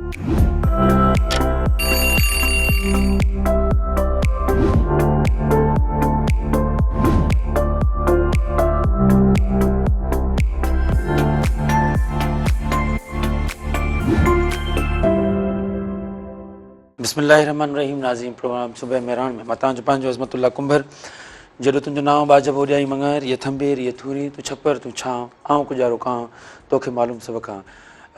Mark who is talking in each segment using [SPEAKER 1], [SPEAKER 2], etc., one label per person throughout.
[SPEAKER 1] بسم الله الرحمن الرحيم ناظرين پروگرام صبح مهراڻ ۾ مان توهان جو پنهنجو عظمت الله ڪنڀر جيڏو تنهنجو نانء ٻاجهه ٻوڏيائين مڱر يي ٿنڀير يي ٿوري تون ڇپر تون ڇانء آئون ڪڄارو ڪانء توکي معلوم سڀ کان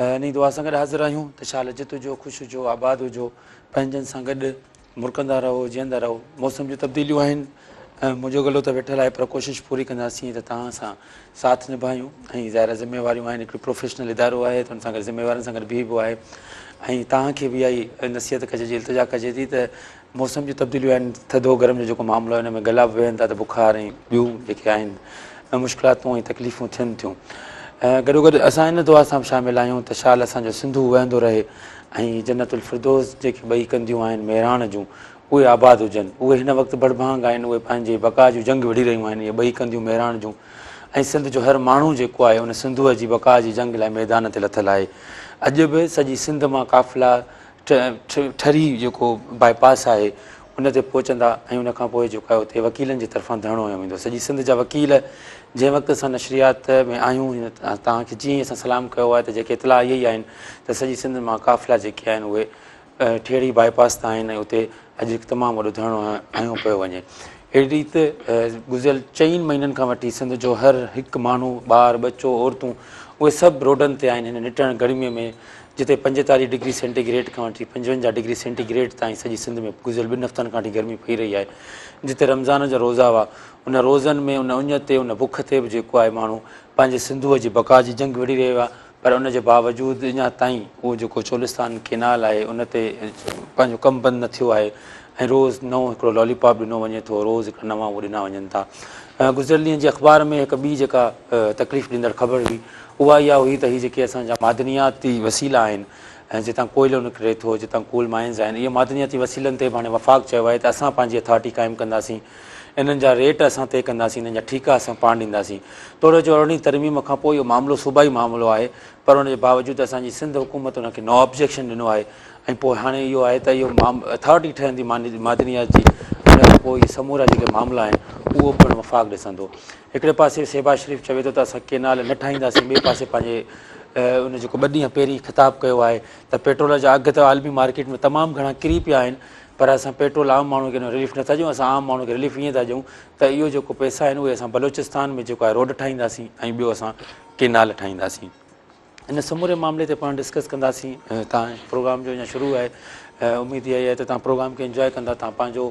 [SPEAKER 1] انهي دعا سان گڏ حاضر آهيون ته شال جت هجو خوش هجو آباد هجو پنهنجن سان گڏ مرڪندا رهو جيئندا رهو موسم جون تبديليون آهن منهنجو گلو ته ويٺل آهي پر ڪوشش پوري ڪنداسين ته توهان سان ساٿ نڀايون ۽ ظاهر ذميواريون آهن هڪڙو پروفيشنل ادارو آهي ته ان سان گڏ ذميوارين سان گڏ بيهبو آهي ۽ توهان کي به اها ئي نصيحت ڪجي جي التجا ڪجي ٿي ته موسم جون تبديليون آهن ٿڌو گرم جو جيڪو معاملو آهي ان ۾ گلا به ويهن ٿا ته بخار ۽ ٻيون جيڪي آهن مشڪلاتون ۽ تڪليفون ٿين ٿيون گڏو گڏ اسان ان دعا سان به شامل آهيون ته شال اسان جو سنڌو وهندو رهي ۽ جنت الفردوس جيڪي ٻئي ڪنديون آهن مهراڻ جون اهي آباد هجن. اهي هن وقت ڀڙڀانگ آهن، اهي پنهنجي بقا جون جنگ وڙهي رهيون آهن، اهي ٻئي ڪنڌيون مهراڻ جون ۽ سنڌ جو هر ماڻهو جيڪو آهي ان سنڌوء جي بقا جي جنگ لاء ميدان تي لٿل آهي. اڄ به سڄي سنڌ مان قافلا ٺري جيڪو باء پاس آهي ان تي پهچندا ۽ ان کان پوء جيڪو آهي اتي وڪيلن جي طرفان ڌرڻو هنيو ويندو. سڄي سنڌ جا وڪيل جنهن وقت اسان نشريات ۾ آهيون توهان کي جيئن ئي اسان سلام ڪيو آهي ته جيڪي اطلاع اهي ئي آهن ته سڄي سنڌ مان قافلا جيڪي آهن اهي ٺيڙهي باء پاس تان آهن ۽ اتي اڄ هڪ تمام وڏو ڌرڻو هنيو پيو وڃي. اهڙي ريت گذريل چئن مهينن کان وٺي سنڌ جو هر هڪ ماڻهو، ٻار، ٻچو، عورتون اهي سڀ روڊن تي آهن هن نٽهڻ گرمي ۾ جتي 45 ڊگري سينٽي گريڊ کان وٺي 55 ڊگري سينٽي گريڊ تائين سڄي سنڌ ۾ گذريل ٻن هفتن کان وٺي گرمي پئي رهي آهي جتي رمضان جا روزا هئا ان روزن ۾ ان اڃ تي ان بک تي به جيڪو آهي ماڻهو پنهنجي سنڌوء جي بقا جي جنگ وڙهي رهيو آهي پر ان جي باوجود اڃا تائين اهو جيڪو چولستان ڪينال آهي ان تي پنهنجو ڪم بند نه ٿيو آهي ۽ روز نئون هڪڙو لالي پاپ ڏنو وڃي ٿو روز هڪڙا نوان اهي ڏنا وڃن ٿا. گذريل ڏينهن جي اخبار ۾ هڪ ٻي جيڪا تڪليف ڏيندڙ خبر هئي اها اها هئي ته هي جيڪي اسان جا معدنياتي وسيلا آهن جتان ڪوئلو نڪري ٿو جتان ڪول مائنز آهن اهي معدنياتي وسيلن تي به هاڻي وفاق چيو آهي ته اسان پنهنجي اٿارٽي قائم ڪنداسين انهن جا ريٽ اسان طئي ڪنداسين، انهن جا ٺيڪا اسان پاڻ ڏينداسين. توڙي جو ارڙهين ترميم کان پوء اهو معاملو صوبائي معاملو آهي پر ان جي باوجود اسان جي سنڌ حڪومت ان کي نو آبجيڪشن ڏنو آهي ۽ پوء هاڻي اهو آهي ته اهو اٿارٽي ٺهندي معدنيات جي ان کان پوء اهي سمورا جيڪي معاملا آهن اهو پڻ وفاق ڏسندو. هڪڙي پاسي شهباز شريف چوي ٿو ته اسان ڪينال نه ٺاهينداسين ٻئي پاسي پنهنجي ان جيڪو ٻه ڏينهن پهرين خطاب ڪيو آهي ته پيٽرول جا اگهه ته عالمي مارڪيٽ ۾ تمام گهڻا ڪري پيا آهن پر اسان پيٽرول عام ماڻهو کي رليف نٿا ڏيون اسان عام ماڻهو کي رليف ائين ٿا ڏيون ته اهو جيڪو پئسا آهن اهي اسان بلوچستان ۾ جيڪو آهي روڊ ٺاهينداسين ۽ ٻيو اسان ڪينال ٺاهينداسين ان سموري معاملي تي پاڻ ڊسڪس ڪنداسين تان پروگرام جو اڃا شروع آهي اميد اها آهي ته تان پروگرام کي انجوائي ڪندا تان پنهنجو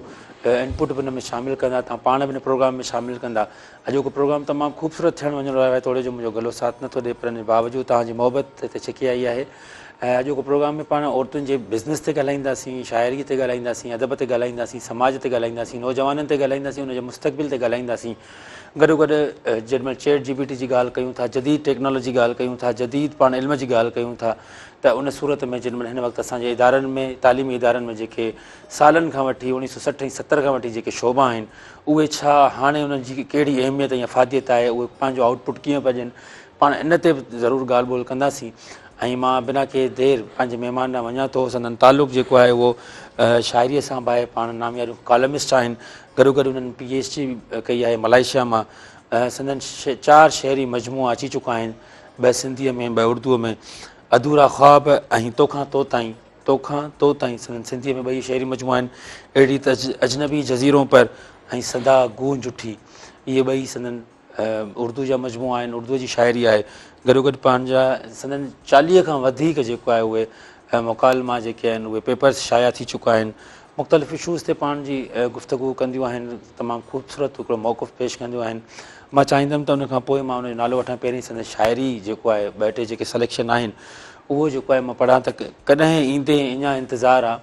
[SPEAKER 1] انپوٽ به ان ۾ شامل ڪندا تان پاڻ به ان پروگرام ۾ شامل ڪندا اڄوڪو پروگرام تمام خوبصورت ٿيڻ وڃڻو آهي توڙي جو منهنجو گلو ساٿ نٿو ڏي پر ان جي باوجود توهان جي محبت هتي ڇڪي آئي آهي ۽ اڄوڪو پروگرام ۾ پاڻ عورتن جي بزنس تي ڳالهائينداسين شاعري تي ڳالهائينداسين ادب تي ڳالهائينداسين سماج تي ڳالهائينداسين نوجوانن تي ڳالهائينداسين ان جي مستقبل تي ڳالهائينداسين گڏو گڏ جيڏي مهل چيٽ جي پي ٽي جي ڳالهه ڪيون ٿا جديد ٽيڪنالاجي ڳالهه ڪيون ٿا جديد پاڻ علم جي ڳالهه ڪيون ٿا ته ان صورت ۾ جيڏي مهل هن وقت اسان جي ادارن ۾ تعليمي ادارن ۾ جيڪي سالن کان وٺي 1960 ۽ 70 کان وٺي جيڪي شعبا آهن اهي ڇا هاڻي انهن جي ڪهڙي اهميت ۽ افاديت آهي اهي پنهنجو آئوٽ پٽ ڪيئن پيا ڏين پاڻ ان تي به ضرور ڳالهه ٻولهه ڪنداسين ۽ مان بنا ڪنهن دير پنهنجي مهمان ڏانهن وڃان ٿو سندن تعلق جيڪو آهي اهو شاعريء سان به آهي پاڻ ناميارو ڪالمسٽ آهن گڏو گڏ انهن پي ايڇ ڊي ڪئي آهي ملائيشيا مان سندن چار شعري مجموعا اچي چڪا آهن ٻه سنڌيء ۾ ٻه اردوء ۾ اڌورا خواب ۽ توکان تو تائين توکان تو تائين سندن سنڌيء ۾ ٻئي شعري مجموعا آهن. اهڙي ريت اجنبي جزيرون پر ۽ صدا گونج اٺي اهي ٻئي سندن اردو جا مجموعا آهن، اردوء جي شاعري آهي. گڏوگڏ پنهنجا سندن 40 کان وڌيڪ جيڪو آهي اهي مڪالما جيڪي آهن اهي پيپرز شايع ٿي چڪا آهن. مختلف اشوز تي پاڻ جي گفتگو ڪنديون آهن، تمام خوبصورت هڪڙو موقف پيش ڪنديون آهن. مان چاهيندم ته ان کان پوء مان ان جو نالو وٺان پهرين سندس شاعري جيڪو آهي ٻه ٽي جيڪي سليڪشن آهن اهو جيڪو آهي مان پڙهان ته ڪڏهن ايندين اڃا انتظار آ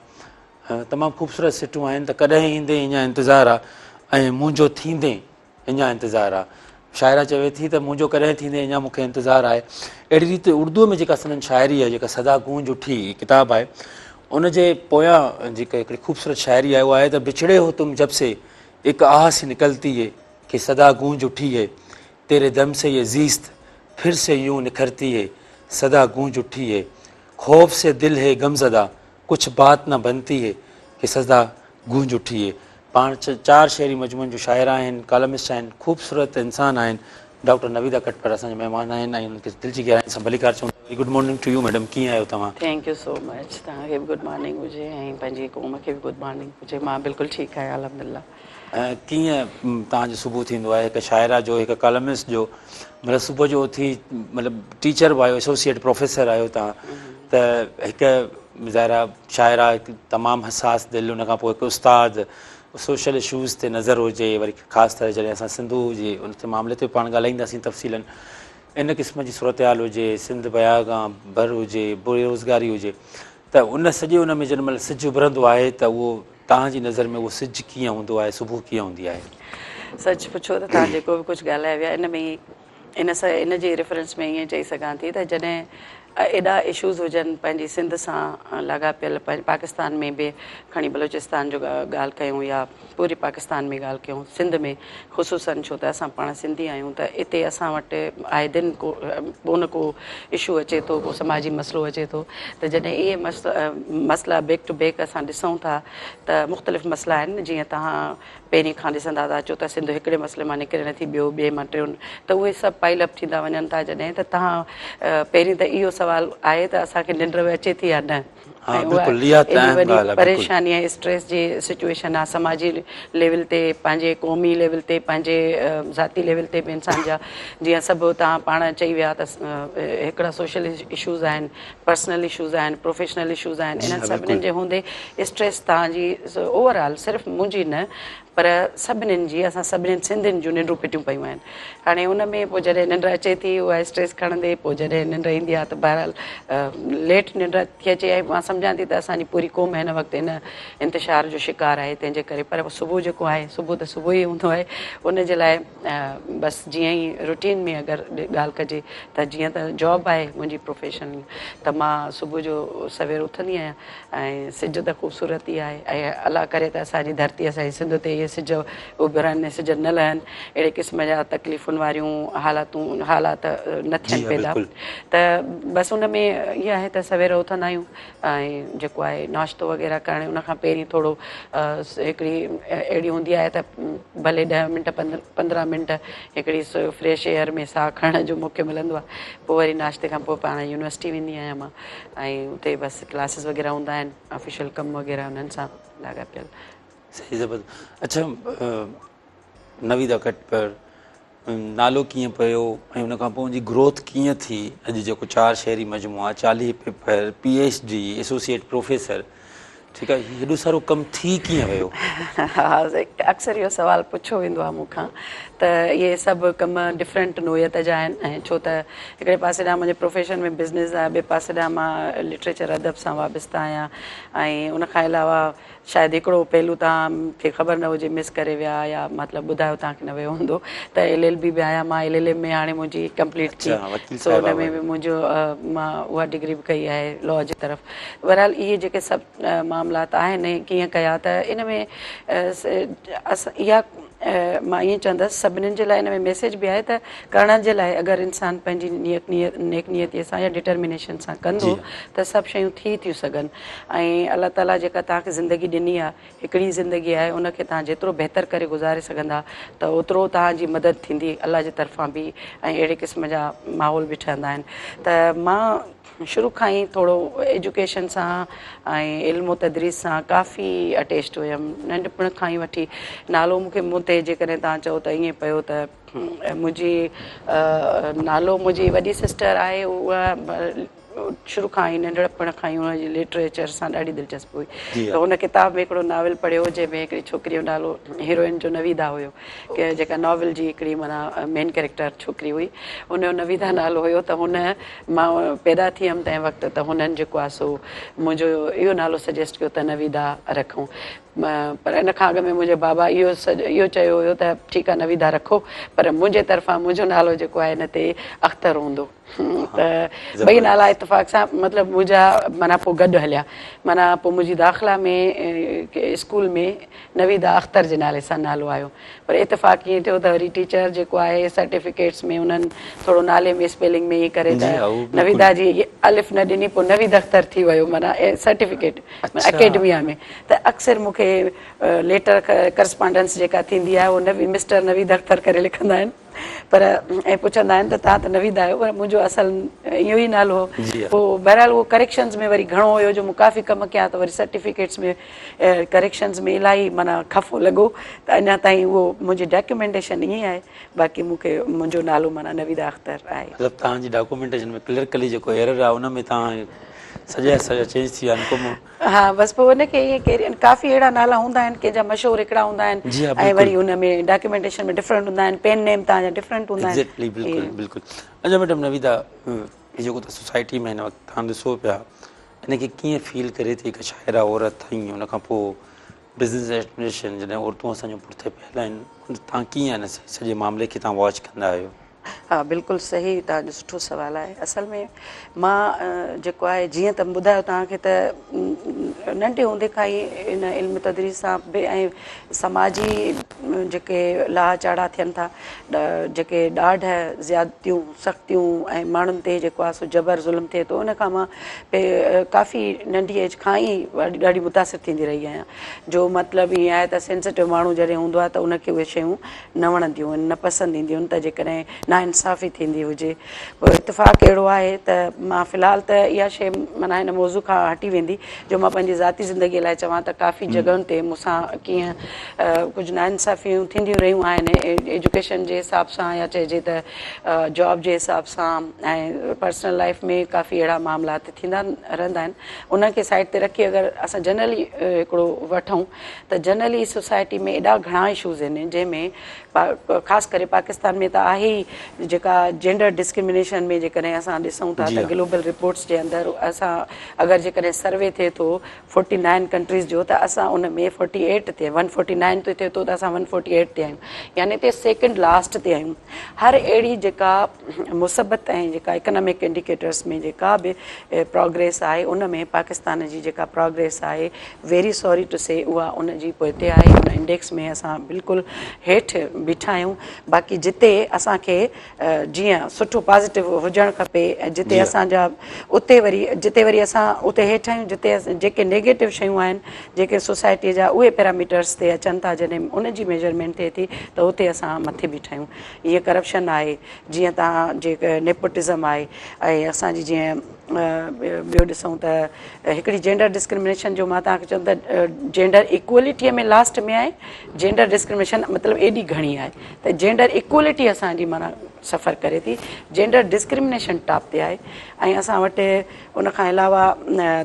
[SPEAKER 1] تمام خوبصورت سٽون آهن ته ڪڏهن ايندين اڃا انتظار آ ۽ منهنجو ٿيندين اڃا انتظار آ شاعره چوي ٿي ته منهنجو ڪڏهن ٿيندين اڃا مون کي انتظار آهي اهڙي ريت اردوء ۾ جيڪا سندن شاعري آهي جيڪا صدا گونج اٺي ڪتاب آهي ان جي پويان جيڪا هڪڙي خوبصورت شاعري آهي اها آهي ته بڇڙي هو تم جب سي هڪ آه سي نڪلتي هي ڪي صدا گونج اٺي هي تيري دم سي يه زيست ڦر سي يون نکرتي هي صدا گونج اٺي هي. خوف سي دل هي غمزده ڪجهه بات نه بنتي هي ڪي صدا گونج اٺي هي. پاڻ چار شعري مجموعن جون شاعره آهن، ڪالمسٽ آهن، خوبصورت انسان آهن. ڊاڪٽر نويده ڪٽپر اسان جا مهمان آهن ۽ انهن کي دل جي گهراين سان ڀليڪار چئون ٿا. Very good morning to you madam, ڪيئن آهيو توهان؟
[SPEAKER 2] Thank you so much, توهان کي به گڊ مارننگ هجي ۽ پنهنجي قوم کي به گڊ مارننگ هجي. مان بلڪل ٺيڪ آهيان الحمدلله.
[SPEAKER 1] ڪيئن توهان جو صبح ٿيندو آهي هڪ شاعره جو هڪ ڪالمسٽ جو مطلب صبح جو اٿي مطلب ٽيچر به آهيو ايسوسيئيٽ پروفيسر آهيو توهان ته هڪ ظاهر آهي شاعره هڪ تمام حساس دل ان کان پوء هڪ استاد سوشل اشوز تي نظر هجي وري خاص طرح جڏهن اسان سنڌو جي ان تي معاملي تي پاڻ ڳالهائينداسين تفصيلن ان قسم جي صورتحال هجي سنڌ بياگان بر هجي بيروزگاري هجي ته ان سڄي ان ۾ جنهن مهل سج اڀرندو آهي ته اهو توهان جي نظر ۾ اهو سج ڪيئن هوندو آهي، صبح ڪيئن هوندي آهي؟
[SPEAKER 2] سچ پڇو ته توهان جيڪو به ڪجهه ڳالهائي ويا ان ۾ ان سان ان جي ريفرنس ۾ ائين چئي سگهان ٿي ته جڏهن ايڏا اشوز هجن پنهنجي سنڌ سان لاڳاپيل پاڪستان ۾ به کڻي بلوچستان جو ڳالهه ڪيون يا پوري پاڪستان ۾ ڳالهه ڪيون سنڌ ۾ خصوصن ڇو ته اسان پاڻ سنڌي آهيون ته اتي اسان وٽ آئي دن ڪو ڪو نه ڪو اشو اچي ٿو ڪو سماجي مسئلو اچي ٿو ته جڏهن اهي مسئلا بيڪ ٽو بيڪ اسان ڏسون ٿا ته مختلف مسئلا آهن جيئن توهان پهرين کان ڏسندا ٿا اچو ته سنڌ هڪڙي مسئلي مان نڪري نٿي ٻيو ٻئي مان ٽيون ته اهي سڀ پائل اپ ٿيندا وڃن ٿا جڏهن ته توهان پهرين ته اهو سوال آهي ته اسان کي ننڊ به اچي ٿي يا نه
[SPEAKER 1] ها بلڪل اها ته اهم ڳالهه آهي
[SPEAKER 2] پريشاني ۽ اسٽريس جي سچويشن آهي سماجي ليول تي پنهنجي قومي ليول تي پنهنجي ذاتي ليول تي به انسان جا جيئن سڀ توهان پاڻ چئي ويا ته هڪڙا سوشل اشوز آهن پرسنل اشوز آهن پروفيشنل اشوز آهن انهن سڀني جي هوندي اسٽريس توهان جي اوور آل صرف منهنجي نه پر سڀنين جي اسان سڀنين سنڌين جون ننڊون ڦٽيون پيون آهن. هاڻي ان ۾ پوء جڏهن ننڊ اچي ٿي اها اسٽريس کڻندي پوء جڏهن ننڊ ايندي آهي ته بهرحال ليٽ ننڊ ٿي اچي ۽ مان سمجهان ٿي ته اسان جي پوري قوم هن وقت ان انتشار جو شڪار آهي تنهن جي ڪري پر صبح جيڪو آهي صبح ته صبح ئي هوندو آهي ان جي لاء بس جيئن ئي روٽين ۾ اگر ڳالهه ڪجي ته جيئن ته جاب آهي منهنجي پروفيشن ته مان صبح جو سوير اٿندي آهيان ۽ سج ته خوبصورت ئي آهي ۽ الله ڪري ته اسان جي ڌرتي اسان جي سنڌ تي اهي سج اڀرن ۽ سج نه لهن اهڙي قسم جا تڪليفن واريون حالاتون حالات نه ٿين پيدا ته بس ان ۾ اها آهي ته سوير اٿندا آهيون ۽ جيڪو آهي ناشتو وغيره ڪرڻ ان کان پهرين ٿورو هڪڙي اهڙي هوندي آهي ته ڀلي ڏهه منٽ 15 منٽ هڪڙي فريش ايئر ۾ ساهه کڻڻ جو موقعو ملندو آهي پوء وري ناشتي کان پوء پاڻ يونيورسٽي ويندي آهيان مان ۽ اتي بس ڪلاسز وغيره هوندا آهن آفيشل ڪم وغيره انهن سان لاڳاپيل.
[SPEAKER 1] صحيح زبردست اڇا نويدا ڪٽپر نالو ڪيئن پيو ۽ ان کان پوء ان جي گروٿ ڪيئن ٿي اڄ جيڪو چار شعري مجموعا 40 paper P H D associate professor ٺيڪ آهي هي هيڏو سارو ڪم ٿي ڪيئن ويو؟
[SPEAKER 2] ها اڪثر اهو سوال پڇيو ويندو آهي مون کان ته اهي سڀ ڪم ڊفرنٽ نوعيت جا آهن ۽ ڇو ته هڪڙي پاسي ڏانهن منهنجي پروفيشن ۾ بزنس آهي ٻئي پاسي ڏانهن مان لٽريچر ادب سان وابسته آهيان ۽ ان کان علاوه شايد هڪڙو پهلو توهان کي خبر نه هجي مس ڪري ويا يا مطلب ٻڌايو توهان کي نه ويو هوندو ته ايل ايل بي به آهيان مان ايل ايل ايم ۾ هاڻي منهنجي ڪمپليٽ ٿي سو ان ۾ به منهنجو مان اها ڊگري به ڪئي آهي لا جي طرف بهرحال اهي جيڪي سڀ معاملات آهن ڪيئن ڪيا ته ان ۾ اها مان ائين چوندس سڀنين جي لاء ان ۾ ميسيج به آهي ته ڪرڻ جي لاء اگر انسان پنهنجي نيت نيت نيڪ نيتي سان يا ڊٽرمينيشن سان ڪندو ته سڀ شيون ٿي ٿيون سگهن ۽ الله تعاليٰ جيڪا توهان کي زندگي ڏني آهي هڪڙي زندگي آهي ان کي توهان جيترو بهتر ڪري گذاري سگهندا ته اوترو توهان جي مدد ٿيندي الله جي طرفان به ۽ اهڙي قسم جا ماحول به ٺهندا آهن ته مان شروع کان ئي ٿورو ايجوڪيشن سان ۽ علم و تدريس سان ڪافي اٽيچڊ هيم ننڍپڻ کان ئي وٺي نالو مون کي مون تي جيڪڏهن توهان چئو ته ائين پيو ته منهنجي نالو منهنجي وڏي سسٽر آهي اها شروع کان ئي ننڍپڻ کان ئي ان جي لٽريچر سان ڏاڍي دلچسپي هئي ته هن ڪتاب ۾ هڪڙو ناول پڙهيو جنهن ۾ هڪڙي ڇوڪري جو نالو هيروئن جو نويدا هيو جيڪا ناول جي هڪڙي معنيٰ مين ڪيريڪٽر ڇوڪري هئي ان جو نويدا نالو هيو ته هن مان پيدا ٿي هيم تنهن وقت ته هنن جيڪو آهي سو منهنجو اهو نالو سجيسٽ ڪيو ته نويدا رکون. پر ان کان اڳ ۾ منهنجي بابا اهو اهو چيو هيو ته ٺيڪ آهي نويدا رکو پر منهنجي طرفان منهنجو نالو جيڪو آهي ان تي اختر هوندو ته ٻئي نالا اتفاق سان مطلب منهنجا معنيٰ پوء گڏ هليا معنيٰ پوء منهنجي داخلا ۾ اسڪول ۾ نويدا اختر جي نالي سان نالو آيو پر اتفاق ائين ٿيو ته وري ٽيچر جيڪو آهي سرٽيفڪيٽس ۾ انهن ٿورو نالي ۾ اسپيلنگ ۾ ائين ڪري ته نويدا جي الف نه ڏني پوء نويد اختر ٿي ويو معنيٰ سرٽيفڪيٽ اڪيڊميا ۾ ته اڪثر مون کي ليٽر ڪرسپانڊنس جيڪا ٿيندي آهي اهو مسٽر نويد اختر ڪري لکندا آهن پر ۽ پڇندا آهن ته توهان ته نويد آهيو پر منهنجو اصل اهو ئي نالو هو پوء بهرحال اهو ڪريڪشنز ۾ وري گهڻو هيو جو مون ڪافي ڪم ڪيا ته وري سرٽيفڪيٽس ۾ ڪريڪشنز ۾ الاهي معنيٰ خفو لڳو ته اڃا تائين اهو منهنجي ڊاڪيومينٽيشن ائين آهي باقي مون کي منهنجو نالو معنيٰ نويده اختر آهي.
[SPEAKER 1] مطلب توهان جي ڊاڪيومينٽيشن ۾ ڪليرڪلي جيڪو ايرر آهي ان ۾ توهان سڄا سڄا چينج ٿي ويا آهن ڪم.
[SPEAKER 2] ها بس پوء ان کي ائين ڪيري ڪافي اهڙا نالا هوندا آهن ڪنهن جا مشهور هڪڙا هوندا آهن ۽ وري ان ۾ ڊاڪيومينٽيشن ۾ ڊفرنٽ هوندا آهن پين نيم توهان جا ڊفرنٽ هوندا آهن.
[SPEAKER 1] ايگزيڪٽلي بلڪل بلڪل اچا ميڊم نويدا هي جيڪو ته سوسائٽي ۾ هن وقت توهان ڏسو پيا ان کي ڪيئن فيل ڪري ٿي هڪ شاعره عورت ۽ ان کان پوء بزنس ايڊمنسٽريشن جڏهن عورتون اسان جون پٺتي پيل آهن توهان ڪيئن ان سڄي معاملي کي توهان واچ ڪندا آهيو؟
[SPEAKER 2] ها بلڪل صحيح توهان جو سٺو سوال آهي اصل ۾ مان جيڪو آهي جيئن ته ٻڌايو توهان کي ته ننڍي هوندي کان ئي ان علم تدريس سان به ۽ سماجي جيڪي لاها چاڙها ٿين ٿا جيڪي ڏاڍ زيادتيون سختيون ۽ ماڻهن تي جيڪو آهي سو جبر ظلم ٿئي ٿو ان کان مان ڪافي ننڍي ايج کان ئي ڏاڍي متاثر ٿيندي رهي آهيان جو مطلب ائين آهي ته سينسيٽو ماڻهو جڏهن هوندو آهي ته ان کي اهي شيون نه وڻنديون آهن، نه پسند اينديون آهن ته جيڪڏهن ناانصافي ٿيندي هجي. پوء اتفاق اهڙو آهي ته مان في الحال ته اها شيء معنيٰ هن موضوع کان هٽي ويندي جو مان پنهنجي ذاتي زندگيء لاء چوان ته ڪافي جڳهن تي مون سان ڪيئن ڪجهه ناانصافيون ٿينديون رهيون آهن ايجوڪيشن جي حساب سان يا چئجي ته جاب جي حساب سان ۽ پرسنل لائيف ۾ ڪافي اهڙا معاملات ٿيندا رهندا آهن. انهن کي سائيڊ تي رکي اگر اسان جنرلي هڪڙو وٺون ته جنرلي سوسائٽي ۾ ايڏا گهڻا اشوز آهن جنهن ۾ خاص ڪري پاڪستان ۾ ته آهي ئي جيڪا جينڊر ڊسڪرمنيشن ۾ جيڪڏهن اسان ڏسون ٿا ته گلوبل رپورٽس جي اندر اسان اگر جيڪڏهن سروي ٿئي ٿو فورٽي نائن ڪنٽريز جو ته اسان ان ۾ فورٽي ايٽ تي ون فورٽي نائن تي ٿئي ٿو ته اسان ون فورٽي ايٽ تي آهيون يعني تي سيڪنڊ لاسٽ تي آهيون هر اهڙي جيڪا مثبت ۽ جيڪا اڪنامڪ انڊيڪيٽرس ۾ جيڪا به پراگريس آهي ان ۾ پاڪستان جي جيڪا پراگريس آهي ويري سوري ٽو سي اها ان جي پوئتي آهي ان انڊيڪس ۾ اسان بلڪل هيٺ بيٺا آهيون باقي جتي اسان کي جيئن سٺو پازيٽو هجڻ کپي ۽ جتي اسان جا اتي وري جتي وري اسان اتي هيٺ آهيون جتي جيڪي نيگيٽو شيون آهن جيڪي سوسائٽي جا اهي پيراميٽرس تي اچن ٿا جڏهن ان جي ميجرمينٽ ٿئي ٿي ته اتي اسان مٿي بيٺا آهيون جيئن ڪرپشن آهي جيئن توهان جي نيپوٽزم آهي ۽ اسان جي جيئن ٻيو ڏسون ته هڪڙي جينڊر ڊسڪرمنيشن جو مان توهان کي چوندم ته جينڊر ايڪوالٽيء ۾ لاسٽ ۾ آهي جينڊر ڊسڪرمنيشن مطلب ايڏي گهڻي آهي ته جينڊر ايڪوالٽي اسان جي معنيٰ سفر ڪري ٿي جينڊر ڊسڪرمنيشن ٽاپ تي آهي ۽ اسان وٽ ان کان علاوه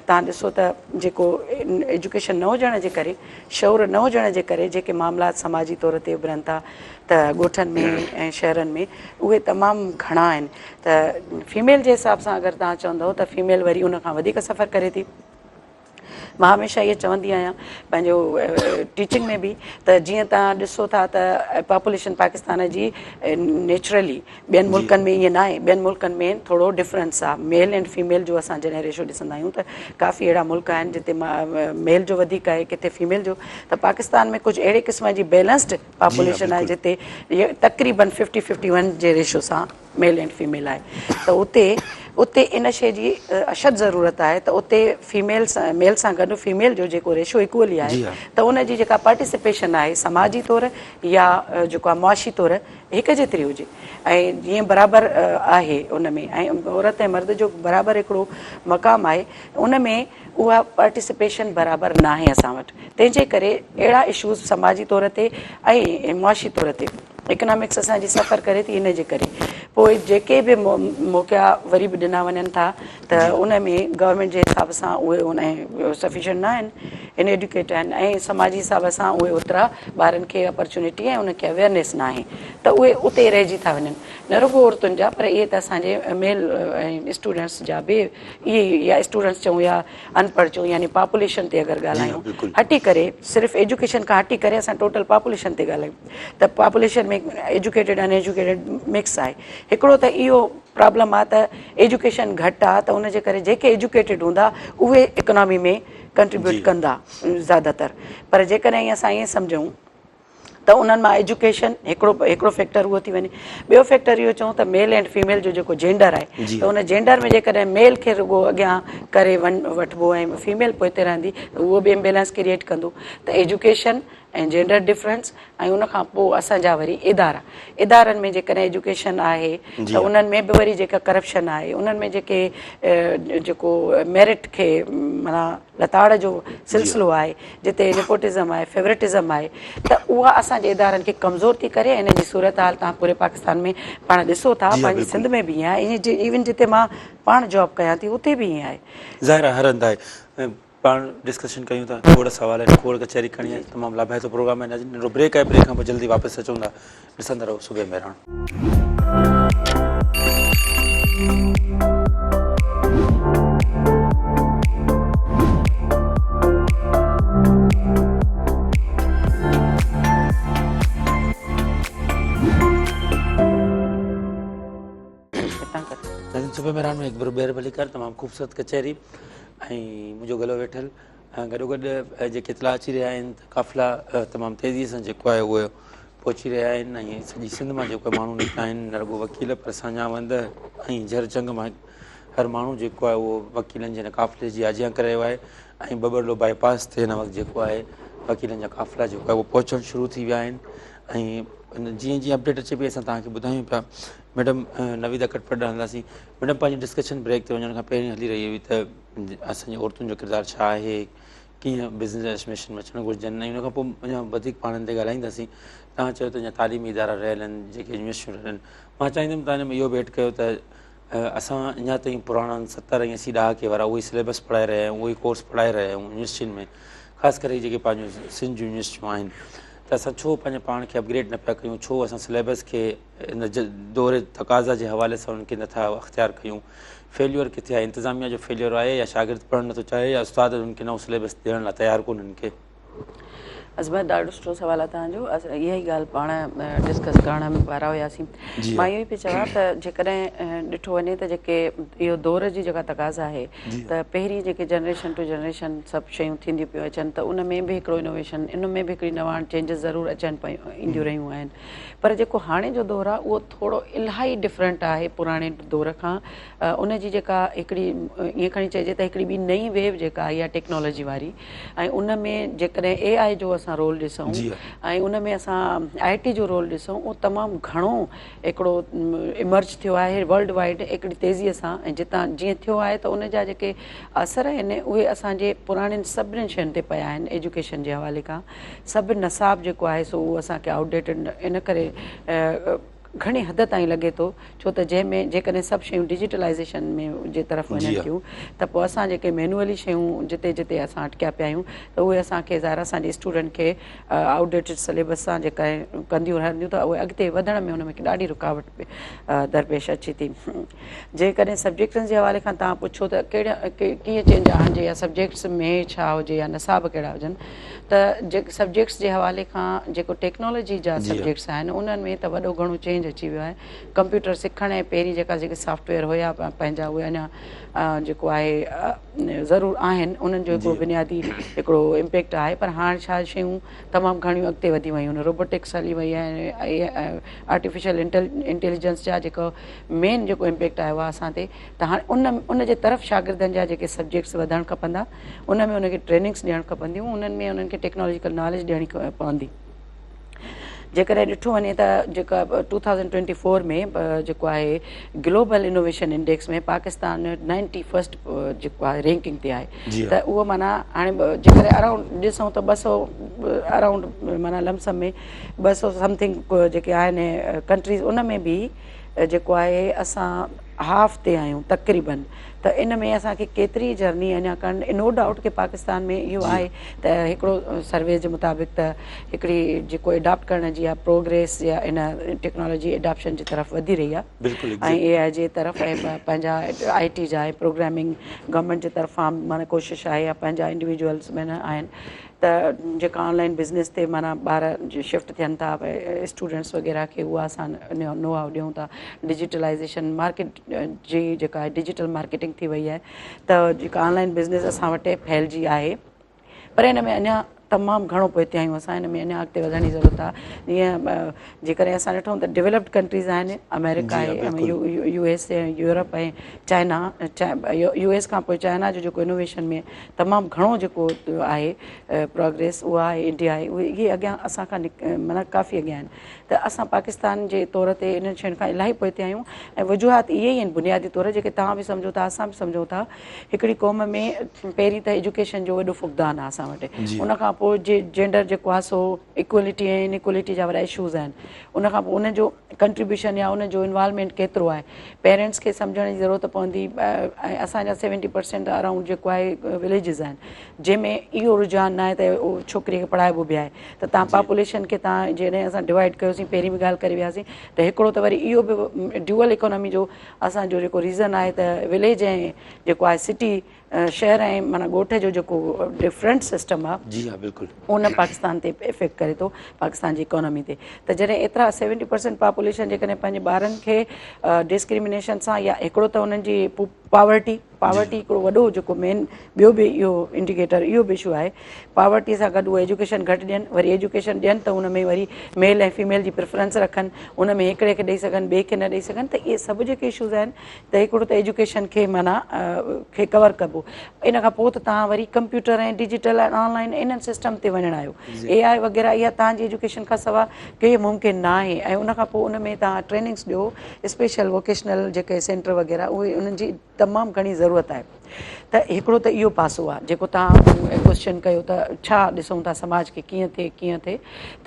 [SPEAKER 2] توهان ڏسو ته جيڪو ايجوڪيشن نه هجڻ جي ڪري شعور نه هجڻ جي ڪري جيڪي معاملات سماجي طور تي اڀرن ٿا ته ڳوٺن ۾ ۽ شهرن ۾ اهي تمام گهڻا آهن ته فيميل جي حساب سان اگر توهان چوندؤ ته فيميل وري ان کان وڌيڪ سفر ڪري ٿي. مان هميشه اهي چوندي آهيان پنهنجو ٽيچنگ ۾ به ته جيئن توهان ڏسو ٿا ته پاپوليشن پاڪستان جي نيچرلي ٻين ملڪن ۾ ائين ناهي ٻين ملڪن ۾ ٿورو ڊفرنس آهي ميل اينڊ فيميل جو اسان جڏهن ريشو ڏسندا آهيون ته ڪافي اهڙا ملڪ آهن جتي ميل جو وڌيڪ آهي ڪٿي فيميل جو ته پاڪستان ۾ ڪجهه اهڙي قسم جي بيلنسڊ پاپوليشن آهي جتي تقريبن ففٽي ففٽي ون جي ريشو سان ميل اينڊ فيميل آهي ته اتي اتي ان شيء جي اشد ضرورت آهي ته اتي فيميل سان ميل سان گڏ فيميل جو جيڪو ريشو ايڪولي آهي ته ان جي جيڪا پارٽيسپيشن آهي سماجي طور يا جيڪو آهي معاشي طور هڪ جيتري هجي ۽ جيئن برابر آهي ان ۾ ۽ عورت ۽ مرد جو برابر هڪڙو مقام آهي ان ۾ اها پارٽيسپيشن برابر ناهي اسان وٽ تنهن جي ڪري اهڙا اشوز سماجي طور تي ۽ معاشي طور تي اڪنامڪس اسان جي سفر ڪري ٿي ان جي ڪري پوء جيڪي به موقعا وري به ڏنا وڃن ٿا ته ان ۾ گورنمينٽ جي حساب سان اهي ان سفيشنٽ نه آهن. ان ايڊيوڪيٽ آهن ۽ سماجي حساب سان اهي اوترا ٻارن کي اپرچونٽي ۽ انهن کي اويئرنيس ناهي ته اهي اتي رهجي ٿا وڃن نه رڳو عورتن جا پر اهي ته اسان جي ميل ۽ اسٽوڊنٽس جا به اهي يا اسٽوڊنٽس چئون يا انپڙهه چئون يعني پاپوليشن تي اگر ڳالهايون هٽي ڪري صرف ايجوڪيشن کان هٽي ڪري اسان ٽوٽل پاپوليشن تي ڳالهايون ته پاپوليشن ۾ ايجوڪيٽيڊ ان ايجوڪيٽيڊ مڪس آهي هڪڙو ته اهو پرابلم آهي ته ايجوڪيشن گهٽ آهي ته ان جي ڪري جيڪي ايجوڪيٽيڊ هوندا اهي اڪنامي ۾ ڪنٽريبيوٽ ڪندا زياده تر پر جيڪڏهن اسان ائين سمجهون ته انهن مان ايجوڪيشن هڪڙو هڪڙو فيڪٽر اهو ٿي وڃي ٻيو فيڪٽر اهو چئون ته ميل اينڊ فيميل جو جيڪو جينڊر آهي ته ان جينڊر ۾ جيڪڏهن ميل کي رڳو اڳيان ڪري وٺبو ۽ فيميل پوئتي رهندي ته اهو به امبيلنس ڪريئيٽ ڪندو ته ايجوڪيشن ۽ جينڊر ڊفرنس ۽ ان کان پوء اسان جا وري ادارا ادارن ۾ جيڪڏهن ايجوڪيشن آهي ته انهن ۾ به وري جيڪا ڪرپشن آهي انهن ۾ جيڪي جيڪو ميرٽ کي معنيٰ لتاڙ جو سلسلو آهي جتي نيپوٽزم آهي فيورٽزم آهي ته اها اسان جي ادارن کي ڪمزور ٿي ڪري ان جي صورتحال تان پوري پاڪستان ۾ پاڻ ڏسو ٿا پنهنجي سنڌ ۾ به ائين آهي ايون جتي مان پاڻ جاب ڪيان ٿي اتي به ائين آهي.
[SPEAKER 1] ظاهر آهي هر هنڌ آهي پاڻ ڊسڪشن ڪيون ٿا کوڙ سوال آهن کوڙ ڪچهري ڪرڻي آهي تمام لاڀائتو پروگرام آهي ناظرين ننڍڙو بريڪ آهي بريڪ کان پوء جلدي واپس اچون ٿا ڏسندا رهو صبح مهراڻ. ناظرين صبح مهراڻ ۾ هڪ ڀيرو ٻيهر ڀليڪار تمام خوبصورت ڪچهري ۽ منهنجو گلو ويٺل ۽ گڏو گڏ جيڪي اطلاع اچي رهيا آهن ته قافلا تمام تيزي سان جيڪو آهي اهو پهچي رهيا آهن ۽ سڄي سنڌ مان جيڪو ماڻهو نڪتا آهن نه رڳو وڪيل پر ساڃاهه وند ۽ جھر جنگ مان هر ماڻهو جيڪو آهي اهو وڪيلن جي هن قافلي جي آجيان ڪري رهيو آهي ۽ ٻٻرلو باء پاس تي هن وقت جيڪو آهي وڪيلن جا قافلا جيڪو آهي اهو پهچڻ شروع ٿي ويا آهن ۽ جيئن جيئن اپڊيٽ اچي پئي اسان توهان کي ٻڌايون پيا ميڊم نويدا ڪٽپر ڏانهن هلنداسين ميڊم پنهنجي ڊسڪشن بريڪ تي وڃڻ کان پهرين هلي رهي هئي ته اسان جي عورتن جو ڪردار ڇا آهي ڪيئن بزنس ايڊمنسٽريشن ۾ اچڻ گهرجن ۽ ان کان پوء اڃا وڌيڪ پاڻ هن تي ڳالهائينداسين توهان چيو ته اڃا تعليمي ادارا رهيل آهن جيڪي يونيورسٽيون رهيل آهن مان چاهيندم توهان هن ۾ اهو به ايڊ ڪيو ته اسان اڃا تائين پراڻن 70 ۽ 80 ڏهاڪي وارا اهي سليبس پڙهائي رهيا آهيون اهي ڪورس پڙهائي رهيا آهيون يونيورسٽين ۾ خاص ڪري جيڪي پنهنجون سنڌ جون يونيورسٽيون آهن ته اسان ڇو پنهنجي پاڻ کي اپگريڊ نه پيا ڪيون ڇو اسان سليبس کي ان دور تقاضا جي حوالي سان انهن کي نٿا اختيار ڪيون فيليور ڪٿي آهي انتظاميا جو فيليور آهي يا شاگرد پڙهڻ نٿو چاهي يا استاد انهن کي نئون سليبس ڏيڻ لاء تيار ڪونهن ڪي.
[SPEAKER 2] عظمت ڏاڍو سٺو سوال آهي توهان جو اها ئي ڳالهه پاڻ ڊسڪس ڪرڻ وارا هياسين مان اهو ئي پئي چوان ته جيڪڏهن ڏٺو وڃي ته جيڪي اهو دور جي جيڪا تقاضا آهي ته پهرين جيڪي جنريشن ٽو جنريشن سڀ شيون ٿينديون پيون اچن ته ان ۾ به هڪڙو انوويشن ان ۾ به هڪڙي نواڻ چينجز ضرور اچن پيون اينديون رهيون آهن پر جيڪو هاڻي جو دور آهي اهو ٿورو الاهي ڊفرنٽ آهي پراڻي دور کان ان جي جيڪا هڪڙي ائين کڻي چئجي ته هڪڙي ٻي نئين ويو جيڪا آئي آهي ٽيڪنالاجي واري ۽ ان ۾ جيڪڏهن اي آء جو اسان رول ڏسون ۽ ان ۾ اسان آء ٽي جو رول ڏسون اهو تمام گهڻو هڪڙو ايمرج ٿيو آهي ورلڊ وائيڊ هڪڙي تيزي سان ۽ جتان جيئن ٿيو آهي ته ان جا جيڪي اثر آهن اهي اسان جي پراڻين سڀني شين تي پيا آهن ايجوڪيشن جي حوالي کان سڀ نصاب جيڪو آهي سو اهو اسان کي آئوٽ ڊيٽڊ ان ڪري گهڻي حد تائين لڳي ٿو ڇو ته جنهن ۾ جيڪڏهن سڀ شيون ڊجيٽلائيزيشن ۾ جي طرف وڃن ٿيون ته پوء اسان جيڪي مينوئلي شيون جتي جتي اسان اٽڪيا پيا آهيون ته اهي اسان کي ظاهر اسان جي اسٽوڊنٽ کي آئوٽ ڊيٽڊ سليبس سان جيڪا ڪنديون رهنديون ته اهي اڳتي وڌڻ ۾ ان ۾ ڏاڍي رڪاوٽ درپيش اچي ٿي. جيڪڏهن سبجيڪٽن جي حوالي کان توهان پڇو ته ڪهڙا ڪيئن چينج آڻجي يا سبجيڪٽس ۾ ڇا هجي يا نصاب ڪهڙا هجن ته جيڪي سبجيڪٽس جي حوالي کان جيڪو ٽيڪنالاجي جا سبجيڪٽس آهن انهن ۾ ته وڏو گهڻو چينج اچي ويو آهي ڪمپيوٽر سکڻ ۽ پهرين جيڪا جيڪي سافٽويئر هيا پنهنجا اهي اڃا جيڪو آهي ضرور آهن انهن جو هڪڙو بنيادي هڪڙو امپيڪٽ آهي پر هاڻ ڇا شيون تمام گهڻيون اڳتي وڌي ويون آهن روبوٽڪس هلي وئي آهي آرٽيفيشل انٽيليجنس جا جيڪو مين جيڪو امپيڪٽ آيو آهي اسان تي ته هاڻي ان ان جي طرف شاگردن جا جيڪي سبجيڪٽس وڌڻ کپندا ان ۾ ان کي ٽريننگس ڏيڻ کپنديون انهن ۾ انهن کي ٽيڪنالاجيڪل ناليج ڏيڻي پوندي جيڪڏهن ڏٺو وڃي ته جيڪا 2024 ۾ جيڪو آهي گلوبل انوويشن انڊيڪس ۾ پاڪستان 91 جيڪو آهي رينڪنگ تي آهي ته اهو معنيٰ هاڻي جيڪڏهن اراؤنڊ ڏسون ته 200 اراؤنڊ معنيٰ لمسم ۾ 200 سمٿنگ جيڪي آهن ڪنٽريز ان ۾ به جيڪو آهي اسان هاف تي آهيون تقريبن ته ان ۾ اسان کي ڪيتري جرني اڃا ڪرڻ نو ڊائوٽ ڪي پاڪستان ۾ اهو آهي ته هڪڙو سروي جي مطابق ته هڪڙي جيڪو اڊاپٽ ڪرڻ جي آ پروگريس يا ان ٽيڪنالاجي اڊاپشن جي طرف وڌي رهي آ
[SPEAKER 1] بلڪل
[SPEAKER 2] ۽ اي آء جي طرف ۽ پنهنجا آء ٽي جا ۽ پروگرامنگ گورنمينٽ جي طرفان معنيٰ ڪوشش آهي يا پنهنجا انڊيويجوئلس معنيٰ آهن ته جيڪا آن لائن بزنس تي معنيٰ ٻار شفٽ ٿين ٿا اسٽوڊنٽس وغيره کي اها اسان نو how ڏيون ٿا ڊجيٽلائزيشن مارڪيٽ جي جيڪا ڊجيٽل مارڪيٽنگ ٿي وئي آهي ته جيڪا آن لائن بزنس اسان وٽ ڦهلجي آهي پر ان ۾ اڃا تمام گهڻو پوئتي آهيون اسان ان ۾ اڃا اڳتي وڌڻ جي ضرورت آهي جيئن جيڪڏهن اسان ڏٺون ته ڊيولپڊ ڪنٽريز آهن آمريڪا آهي U S A Europe ۽ China U S کان پوء چائنا جو جيڪو انوويشن ۾ تمام گهڻو جيڪو آهي پروگريس اها آهي انڊيا آهي اهي اڳيان اسان کان معنيٰ ڪافي اڳيان آهن ته اسان پاڪستان جي طور تي انهن شين کان الاهي پوئتي آهيون ۽ وجوهات اهي ئي آهن بنيادي طور جيڪي توهان به سمجهو ٿا اسان به سمجهون ٿا هڪڙي قوم ۾ پهرين ته ايجوڪيشن جو وڏو فقدان آهي اسان وٽ ان کان پوء جي جينڊر جيڪو آهي سو ايڪوالٽي ۽ ان ايڪوالٽي جا وڏا اشوز آهن ان کان پوء ان جو ڪنٽريبيوشن يا ان جو انوالومينٽ ڪيترو آهي پيرنٽس کي سمجهڻ جي ضرورت پوندي ۽ اسان جا 70% اراؤنڊ جيڪو آهي وليجز آهن جنهن ۾ اهو رجحان ناهي ته ڇوڪري کي پڙهائبو به آهي ته تان پاپوليشن کي تان جڏهن اسان ڊوائيڊ ڪيوسين پهرين به ڳالهه ڪري وياسين ته هڪڙو ته وري اهو به ڊيوئل اڪانامي جو اسان جو جيڪو ريزن آهي ته وليج ۽ جيڪو آهي سٽي شهر ۽ معنيٰ ڳوٺ جو جيڪو ڊفرنٽ سسٽم آهي
[SPEAKER 1] جي ها بلڪل
[SPEAKER 2] ان پاڪستان تي افيڪٽ ڪري ٿو پاڪستان جي اڪانومي تي ته جڏهن ايترا 70% پاپوليشن جيڪڏهن پنهنجي ٻارن کي ڊسڪرمنيشن سان يا هڪڙو ته انهن جي پاورٽي پاورٽي هڪڙو وڏو جيڪو مين ٻيو به اهو انڊيڪيٽر اهو به اشو آهي پاورٽي سان گڏ اهي ايجوڪيشن گهٽ ڏين وري ايجوڪيشن ڏين ته ان ۾ وري ميل ۽ فيميل جي پريفرنس رکن ان ۾ هڪڙي کي ڏئي سگهن ٻئي کي نه ڏئي سگهن ته اهي سڀ جيڪي اشوز آهن ته هڪڙو ته ايجوڪيشن کي معنيٰ کي ڪور ڪبو ان کان پوء ته توهان وري ڪمپيوٽر ۽ ڊجيٽل ۽ آن لائن انهن سسٽم تي وڃڻا آهيو اي آء وغيره اها توهان جي ايجوڪيشن کان سوا ڪي ممڪن نه آهي ۽ ان کان پوء ان ۾ توهان ٽريننگس ڏيو اسپيشل ووڪيشنل جيڪي سينٽر وغيره اهي انهن جي تمام گهڻي ضرورت آهي ته هڪڙو ته اهو پاسو آهي جيڪو توهان ڪوشچن ڪيو ته ڇا ڏسون ٿا سماج کي ڪيئن ٿئي ڪيئن ٿئي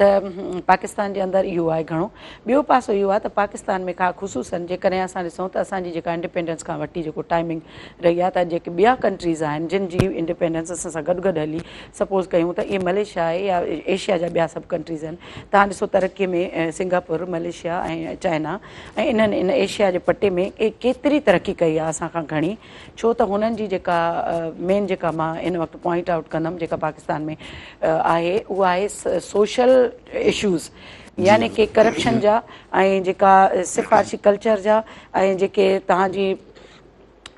[SPEAKER 2] ته پاڪستان جي اندر اهو آهي گهڻو ٻيو پاسو اهو آهي ته پاڪستان ۾ کا خصوصن جيڪڏهن اسان ڏسون ته اسان جي جيڪا انڊيپينڊنس کان وٺي جيڪو ٽائمنگ رهي آهي ته جيڪي ٻيا ڪنٽريز آهن جن جي انڊيپينڊنس اسان سان گڏ گڏ هلي سپوز ڪيون ته اهي ملائيشيا آهي يا ايشيا جا ٻيا سڀ ڪنٽريز آهن توهان ڏسو ترقي ۾ سنگاپور ملائيشيا ۽ چائنا ۽ انهن ان ايشيا جي پٽي ۾ ڪيتري ترقي ڪئي آهي اسان کان گهڻي ڇو ته هنن جي جيڪا مين جيڪا مان ان وقت پوائنٽ آئوٽ ڪندم جيڪا پاڪستان ۾ آهي اها آهي سوشل اشوز يعني ڪي ڪرپشن جا ۽ جيڪا سفارشي ڪلچر جا ۽ جيڪي توهان جي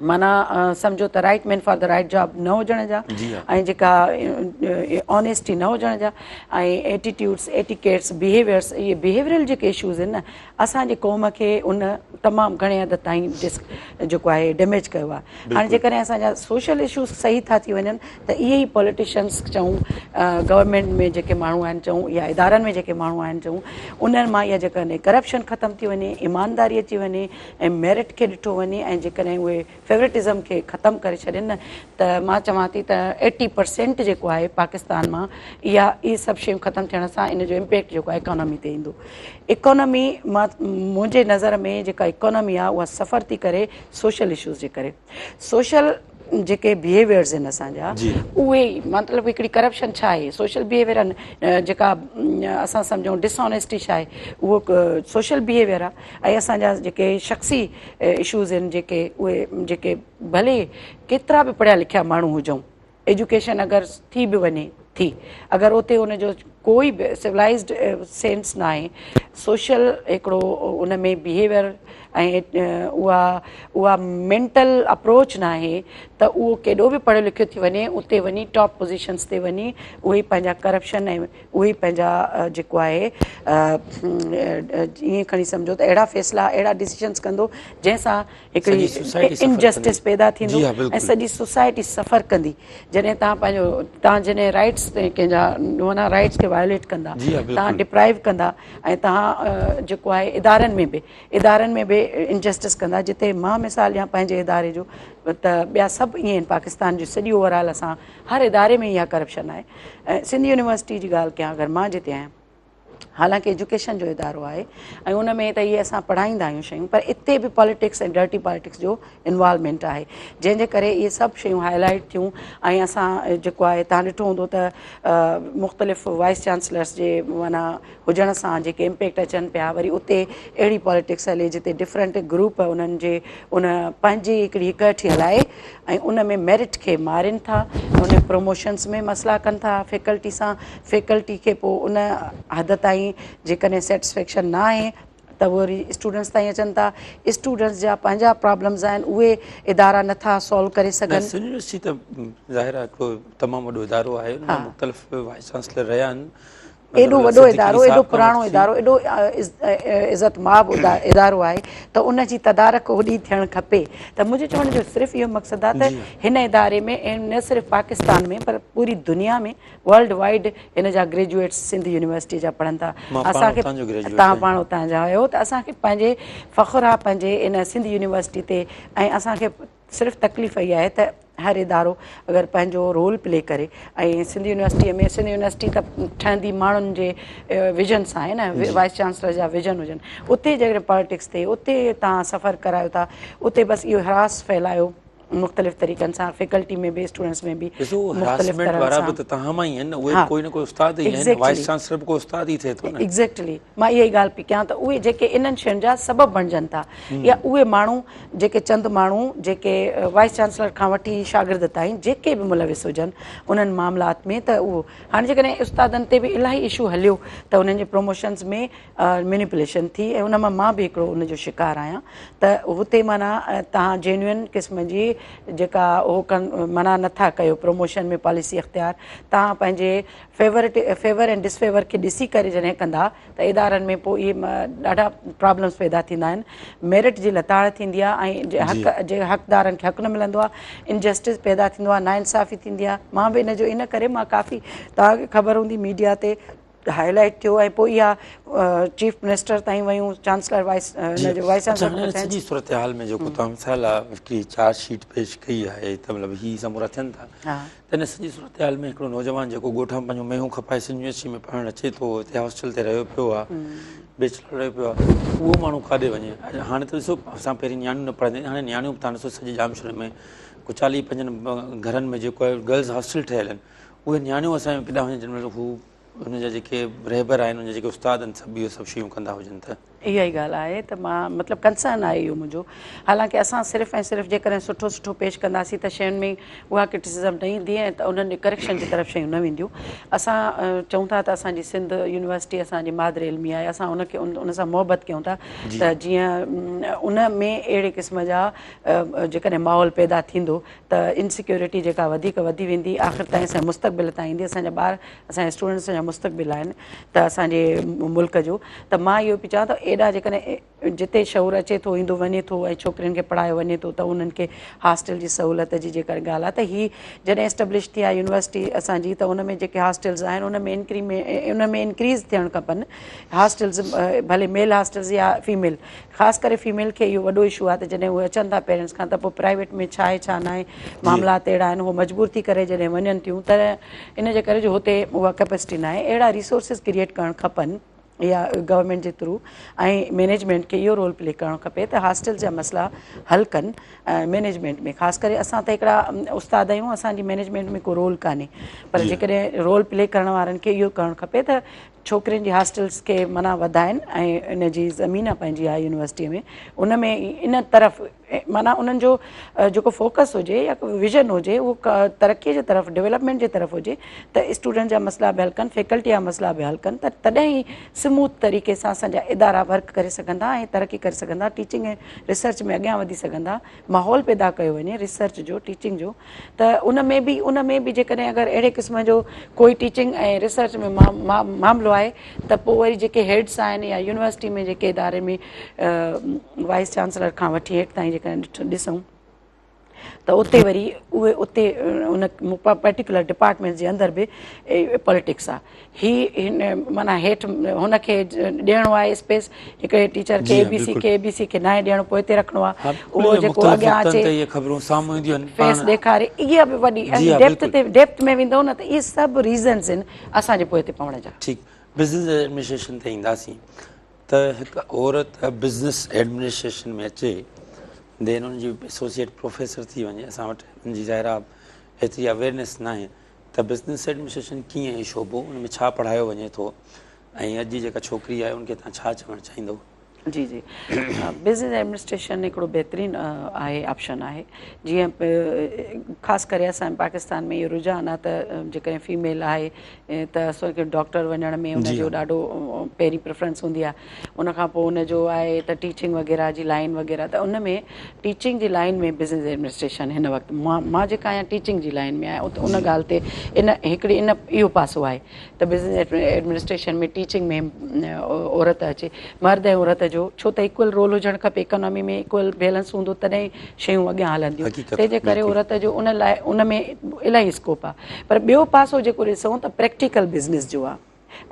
[SPEAKER 2] معنيٰ سمجهو ته right man for the right job نه هجڻ جا ۽ جيڪا آنيسٽي نه هجڻ جا ۽ ايٽيٽيوڊس ايٽيڪيٽس بيهيويئرس اهي بيهيويئرل جيڪي اشوز آهن نه اسان جي قوم کي ان تمام گهڻي حد تائين ڊس جيڪو آهي ڊيميج ڪيو آهي هاڻي جيڪڏهن اسان جا سوشل اشوز صحيح ٿا ٿي وڃن ته اهي ئي پوليٽيشنس چئون گورنمينٽ ۾ جيڪي ماڻهو آهن چئون يا ادارن ۾ جيڪي ماڻهو آهن چئون انهن مان اها جيڪڏهن ڪرپشن ختم ٿي وڃي ايمانداري اچي وڃي ۽ ميرٽ کي ڏٺو وڃي ۽ جيڪڏهن اهي فيورٽزم کي ختم ڪري ڇڏين نه ته مان چوان ٿي ته ايٽي پرسينٽ جيڪو آهي پاڪستان مان اها اهي سڀ شيون ختم ٿيڻ سان ان جو امپيڪٽ جيڪو آهي اڪانومي تي ايندو اڪانومي مان منهنجي نظر ۾ جيڪا اڪانومي آهي اها سفر ٿي ڪري سوشل اشوز جي ڪري سوشل جيڪي بيهيويئرز آهن اسان جا اهي ئي مطلب هڪڙي ڪرپشن ڇا آهي سوشل بيهيويئر آهن جيڪا اسان سمجهون ڊس آنيسٽي ڇا آهي اهو سوشل بيهيويئر آهي ۽ اسان جا جيڪي شخصي اشوز آهن جيڪي اهي جيڪي ڀلي ڪيترا به پڙهيا لکيا ماڻهو هجون ايجوڪيشن اگر ٿي به وڃي ٿي اگر اتي ان جو ڪوئي به سولائزڊ سينس ناهي سوشل هڪڙو ان ۾ بيهيويئر ۽ اها اها مينٽل اپروچ ناهي ته اهو ڪيڏو به پڙهيو لکيو ٿي وڃي اتي وڃي ٽاپ پوزيشنس تي وڃي اهي پنهنجا ڪرپشن ۽ اهي پنهنجا جيڪو آهي ائين کڻي سمجهو ته اهڙا فيصلا اهڙا ڊسيشنس ڪندو جنهن سان هڪڙي انجسٽس پيدا ٿيندو ۽ سڄي سوسائٽي سفر ڪندي جڏهن توهان پنهنجو توهان جڏهن رائٽس ڪنهن جا معنيٰ رائٽس کي وائليٽ ڪندا توهان ڊپرائيو ڪندا ۽ توهان جيڪو آهي ادارن ۾ به ادارن ۾ به انجسٽس ڪندا جتي مان مثال ڏيان پنهنجي اداري جو ته ٻيا سڀ ائين آهن پاڪستان جي سڄي اوور آل اسان هر اداري ۾ اها ڪرپشن آهي سنڌ يونيورسٽي جي ڳالهه ڪيان اگر مان جتي آهيان. حالانڪه ايجوڪيشن جو ادارو آهي ۽ ان ۾ ته اهي اسان پڙهائيندا آهيون شيون پر اتي به پاليٽڪس ۽ ڊرٽي پاليٽڪس جو انوالومينٽ آهي جنهن جي ڪري اهي سڀ شيون هائي لائيٽ ٿيون ۽ اسان جيڪو آهي تهان ڏٺو هوندو ته مختلف وائيس چانسلرس جي معنيٰ هجڻ سان جيڪي امپيڪٽ اچن پيا وري اتي اهڙي پاليٽڪس هلي جتي ڊفرنٽ گروپ انهن جي ان پنهنجي هڪڙي هڪ هٺي هلائي ۽ ان ۾ ميرٽ کي مارين ٿا ان پروموشنس ۾ مسئلا ڪن ٿا فيڪلٽي سان فيڪلٽي کي پوء ان حد تائين جيڪڏهن سيٽسفيڪشن نه آهي ته وري اسٽوڊنٽس تائين اچن ٿا اسٽوڊنٽس جا پنهنجا پرابلمز آهن اهي ادارا نٿا سالو ڪري سگهن.
[SPEAKER 1] سنڌ يونيورسٽي ته ظاهر آهي هڪڙو تمام وڏو ادارو آهي ان ۾ مختلف وائيس چانسلر رهيا آهن
[SPEAKER 2] ايڏو وڏو ادارو ايڏو پراڻو ادارو ايڏو عزت ماب ادارو آهي ته ان جي تدارڪ اوڏي ٿيڻ کپي ته منهنجي چوڻ جو صرف اهو مقصد آهي ته هن اداري ۾ نه صرف پاڪستان ۾ پر پوري دنيا ۾ ورلڊ وائيڊ هن جا گريجوئيٽس سنڌ يونيورسٽي جا پڙهن ٿا اسان کي تان پاڻ اتان جا آهيو ته اسان کي پنهنجي فخر آهي پنهنجي ان سنڌ يونيورسٽي تي ۽ اسان کي صرف تڪليف اها آهي ته هر ادارو اگر پنهنجو رول پلي ڪري ۽ سنڌ يونيورسٽيء ۾ سنڌ يونيورسٽي ته ٺهندي ماڻهن جي ويزن سان آهي نه وائيس چانسلر جا ويزن هجن اتي جيڪڏهن پاليٽڪس ٿئي اتي تان سفر ڪرايو ٿا اتي بس اهو هراس ڦهلايو مختلف طريقن سان فيڪلٽي ۾ به اسٽوڊنٽس ۾ به
[SPEAKER 1] ڏسو هراسمينٽ وارا به ته توهان مان ئي آهن نه اهي ڪوئي نه ڪوئي استاد ئي آهن وائيس چانسلر به ڪو استاد ئي ٿئي ٿو نه
[SPEAKER 2] ايگزيڪٽلي مان اها ئي ڳالهه پئي ڪيان ته اهي جيڪي انهن شين جا سبب بڻجن ٿا يا اهي ماڻهو جيڪي چند ماڻهو جيڪي وائيس چانسلر کان وٺي شاگرد تائين جيڪي به ملوث هجن انهن معاملات ۾ ته اهو هاڻي جيڪڏهن استادن تي به الاهي اشو هليو ته انهن جي پروموشنز ۾ مينيپوليشن ٿي ۽ ان مان مان به هڪڙو ان جو شڪار آهيان ته هتي معنيٰ تهان جينوئن قسم جي جيڪا اهو ڪن معنيٰ نٿا ڪيو پروموشن ۾ پاليسي اختيار تهان پنهنجي فيورٽ فيور ۽ ڊسفيور کي ڏسي ڪري جڏهن ڪندا ته ادارن ۾ پوء اهي ڏاڍا پرابلمس پيدا ٿيندا آهن ميرٽ جي لتاڙ ٿيندي آهي ۽ حق جي حقدارن کي حق نه ملندو آهي انجسٽس پيدا ٿيندو آهي ناانصافي ٿيندي آهي مان به ان جو ان ڪري مان ڪافي توهان کي خبر هوندي ميڊيا تي هائي لائيٽ ٿيو ۽ پوء اها چيف منسٽر تائين ويون چانسلر وائيس ان جو وائيس چانسلر
[SPEAKER 1] سڄي صورتحال ۾ جيڪو توهان مثال هڪڙي چارج شيٽ پيش ڪئي آهي ته مطلب هي سمورا ٿين ٿا ته ان سڄي صورتحال ۾ هڪڙو نوجوان جيڪو ڳوٺ مان پنهنجون مينهون کپائي سنڌ يونيورسٽي ۾ پڙهڻ اچي ٿو هتي هاسٽل تي رهيو پيو آهي بيچلر رهيو پيو آهي اهو ماڻهو ڪاڏي وڃي هاڻي ته ڏسو اسان پهرين نياڻيون نه پڙهنديون هاڻي نياڻيون به تان ڏسو سڄي ڄامشوري ۾ ڪو چاليهه پنجن گهرن ۾ جيڪو آهي گرلز هاسٽل ٺهيل آهن اهي نياڻيون اسان جون ڪيڏانهن وڃن جن مهل هو ان جا جيڪي رهبر آهن ان جا جيڪي استاد آهن سڀ اهي سڀ شيون ڪندا هجن ته.
[SPEAKER 2] اها ئي ڳالهه آهي ته مان مطلب ڪنسرن آهي اهو منهنجو حالانڪه اسان صرف ۽ صرف جيڪڏهن سٺو سٺو پيش ڪنداسين ته شين ۾ اها ڪرٽيسزم نه ايندي ۽ ته انهن جي ڪريڪشن جي طرف شيون نه وينديون اسان چئون ٿا ته اسان جي سنڌ يونيورسٽي اسان جي مادر علمي آهي اسان ان کي ان سان محبت ڪيون ٿا ته جيئن ان ۾ اهڙي قسم جا جيڪڏهن ماحول پيدا ٿيندو ته انسيڪيورٽي جيڪا وڌيڪ وڌي ويندي آخر تائين اسان جي مستقبل تائين ايندي اسان جا ٻار اسان جا اسٽوڊنٽس اسان جا مستقبل آهن ته اسان جي ملڪ جو ته مان اهو پئي چوان ته ايڏا جيڪڏهن جتي شعور اچي ٿو ايندو وڃي ٿو ۽ ڇوڪرين کي پڙهايو وڃي ٿو ته انهن کي هاسٽل جي سهولت جي جيڪا ڳالهه آهي ته هي جڏهن اسٽبلش ٿي آهي يونيورسٽي اسان جي ته ان ۾ جيڪي هاسٽلز آهن ان ۾ انڪري ان ۾ انڪريز ٿيڻ کپن هاسٽلز ڀلي ميل هاسٽلز يا فيميل خاص ڪري فيميل کي اهو وڏو اشو آهي ته جڏهن اهي اچن ٿا پيرنٽس کان ته پوء پرائيويٽ ۾ ڇا آهي ڇا ناهي معاملات اهڙا آهن هو مجبور ٿي ڪري جڏهن وڃن ٿيون ته ان جي ڪري جو هتي اها ڪيپسٽي ناهي اهڙا ريسورسز ڪريئيٽ ڪرڻ کپن يا گورنمينٽ جي ٿرو ۽ مينيجمينٽ کي اهو رول پلي ڪرڻ کپي ته هاسٽل جا مسئلا حل ڪن مينيجمينٽ ۾ خاص ڪري اسان ته هڪڙا استاد آهيون اسان جي مينيجمينٽ ۾ ڪو رول ڪانهي پر جيڪڏهن رول پلي ڪرڻ وارن کي اهو ڪرڻ کپي ته ڇوڪرين جي هاسٽلز کي معنيٰ وڌائين ۽ ان جي زمين پنهنجي آهي يونيورسٽيء ۾ ان ۾ ان طرف معنيٰ انهن جو جيڪو فوڪس هجي يا ويزن هجي اهو ترقيء جي طرف ڊولپمينٽ جي طرف هجي ته اسٽوڊنٽ جا مسئلا به حل ڪن فيڪلٽي جا مسئلا به حل ڪن ته تڏهن ئي سموٿ طريقي سان اسان جا ادارا ورڪ ڪري سگهندا ۽ ترقي ڪري سگهندا ٽيچنگ ۽ ريسرچ ۾ اڳيان وڌي سگهندا ماحول پيدا ڪيو وڃي ريسرچ جو ٽيچنگ جو ته ان ۾ به ان ۾ به جيڪڏهن اگر اهڙي قسم جو ڪوئي ٽيچنگ ۽ ريسرچ ۾ معاملو آهي ته پوء وري جيڪي هيڊس آهن يا يونيورسٽي ۾ جيڪي اداري ۾ وائيس چانسلر کان وٺي هيٺ تائين جيڪڏهن ڏسون ته اتي وري اهي اتي ان پرٽيڪولر ڊپارٽمينٽ جي اندر به پاليٽڪس آهي هي هن معنيٰ هيٺ هن کي ڏيڻو آهي اسپيس هڪڙي ٽيچر کي اي بي سي کي اي بي سي کي ناهي ڏيڻو پوئتي رکڻو آهي اهو جيڪو اڳيان اچي
[SPEAKER 1] خبرون سامهون اينديون
[SPEAKER 2] آهن فيس ڏيکاري اها به وڏي ڊيپٿ تي ڊيپٿ ۾ ويندو نه ته اهي سڀ ريزنز آهن اسان جي پوئتي پوڻ جا.
[SPEAKER 1] ٺيڪ. بزنس ايڊمنسٽريشن تي اينداسين ته هڪ عورت بزنس ايڊمنسٽريشن ۾ اچي دين ان جي ايسوسيئيٽ پروفيسر ٿي وڃي اسان وٽ ان جي ظاهر آهي ايتري اويئرنيس ناهي ته بزنس ايڊمنسٽريشن ڪيئن هي شعبو ان ۾ ڇا پڙهايو وڃي ٿو ۽ اڄ جي جيڪا ڇوڪري آهي ان کي توهان ڇا چوڻ چاهيندو؟
[SPEAKER 2] جي جي بزنس ايڊمنسٽريشن هڪڙو بهترين آهي آپشن آهي جيئن خاص ڪري اسان پاڪستان ۾ اهو رجحان آهي ته جيڪڏهن فيميل آهي ته اسان کي ڊاڪٽر وڃڻ ۾ ان جو ڏاڍو پهرين پريفرنس هوندي آهي ان کان پوء ان جو آهي ته ٽيچنگ وغيره جي لائن وغيره ته ان ۾ ٽيچنگ جي لائن ۾ بزنس ايڊمنسٽريشن هن وقت مان جيڪا آهيان ٽيچنگ جي لائن ۾ آهيان ان ڳالهه تي ان هڪڙي ان اهو پاسو آهي ته بزنس ايڊمنسٽريشن ۾ ٽيچنگ ۾ عورت اچي مرد ۽ عورت جو ڇو ته ايڪول رول هجڻ کپي اڪانامي ۾ ايڪول بيلنس هوندو تڏهن شيون اڳيان هلنديون تنهن جي ڪري عورت جو ان لاء ان ۾ الاهي اسڪوپ آهي پر ٻيو پاسو جيڪو ڏسون ته پريڪٽيڪل بزنس جو آهي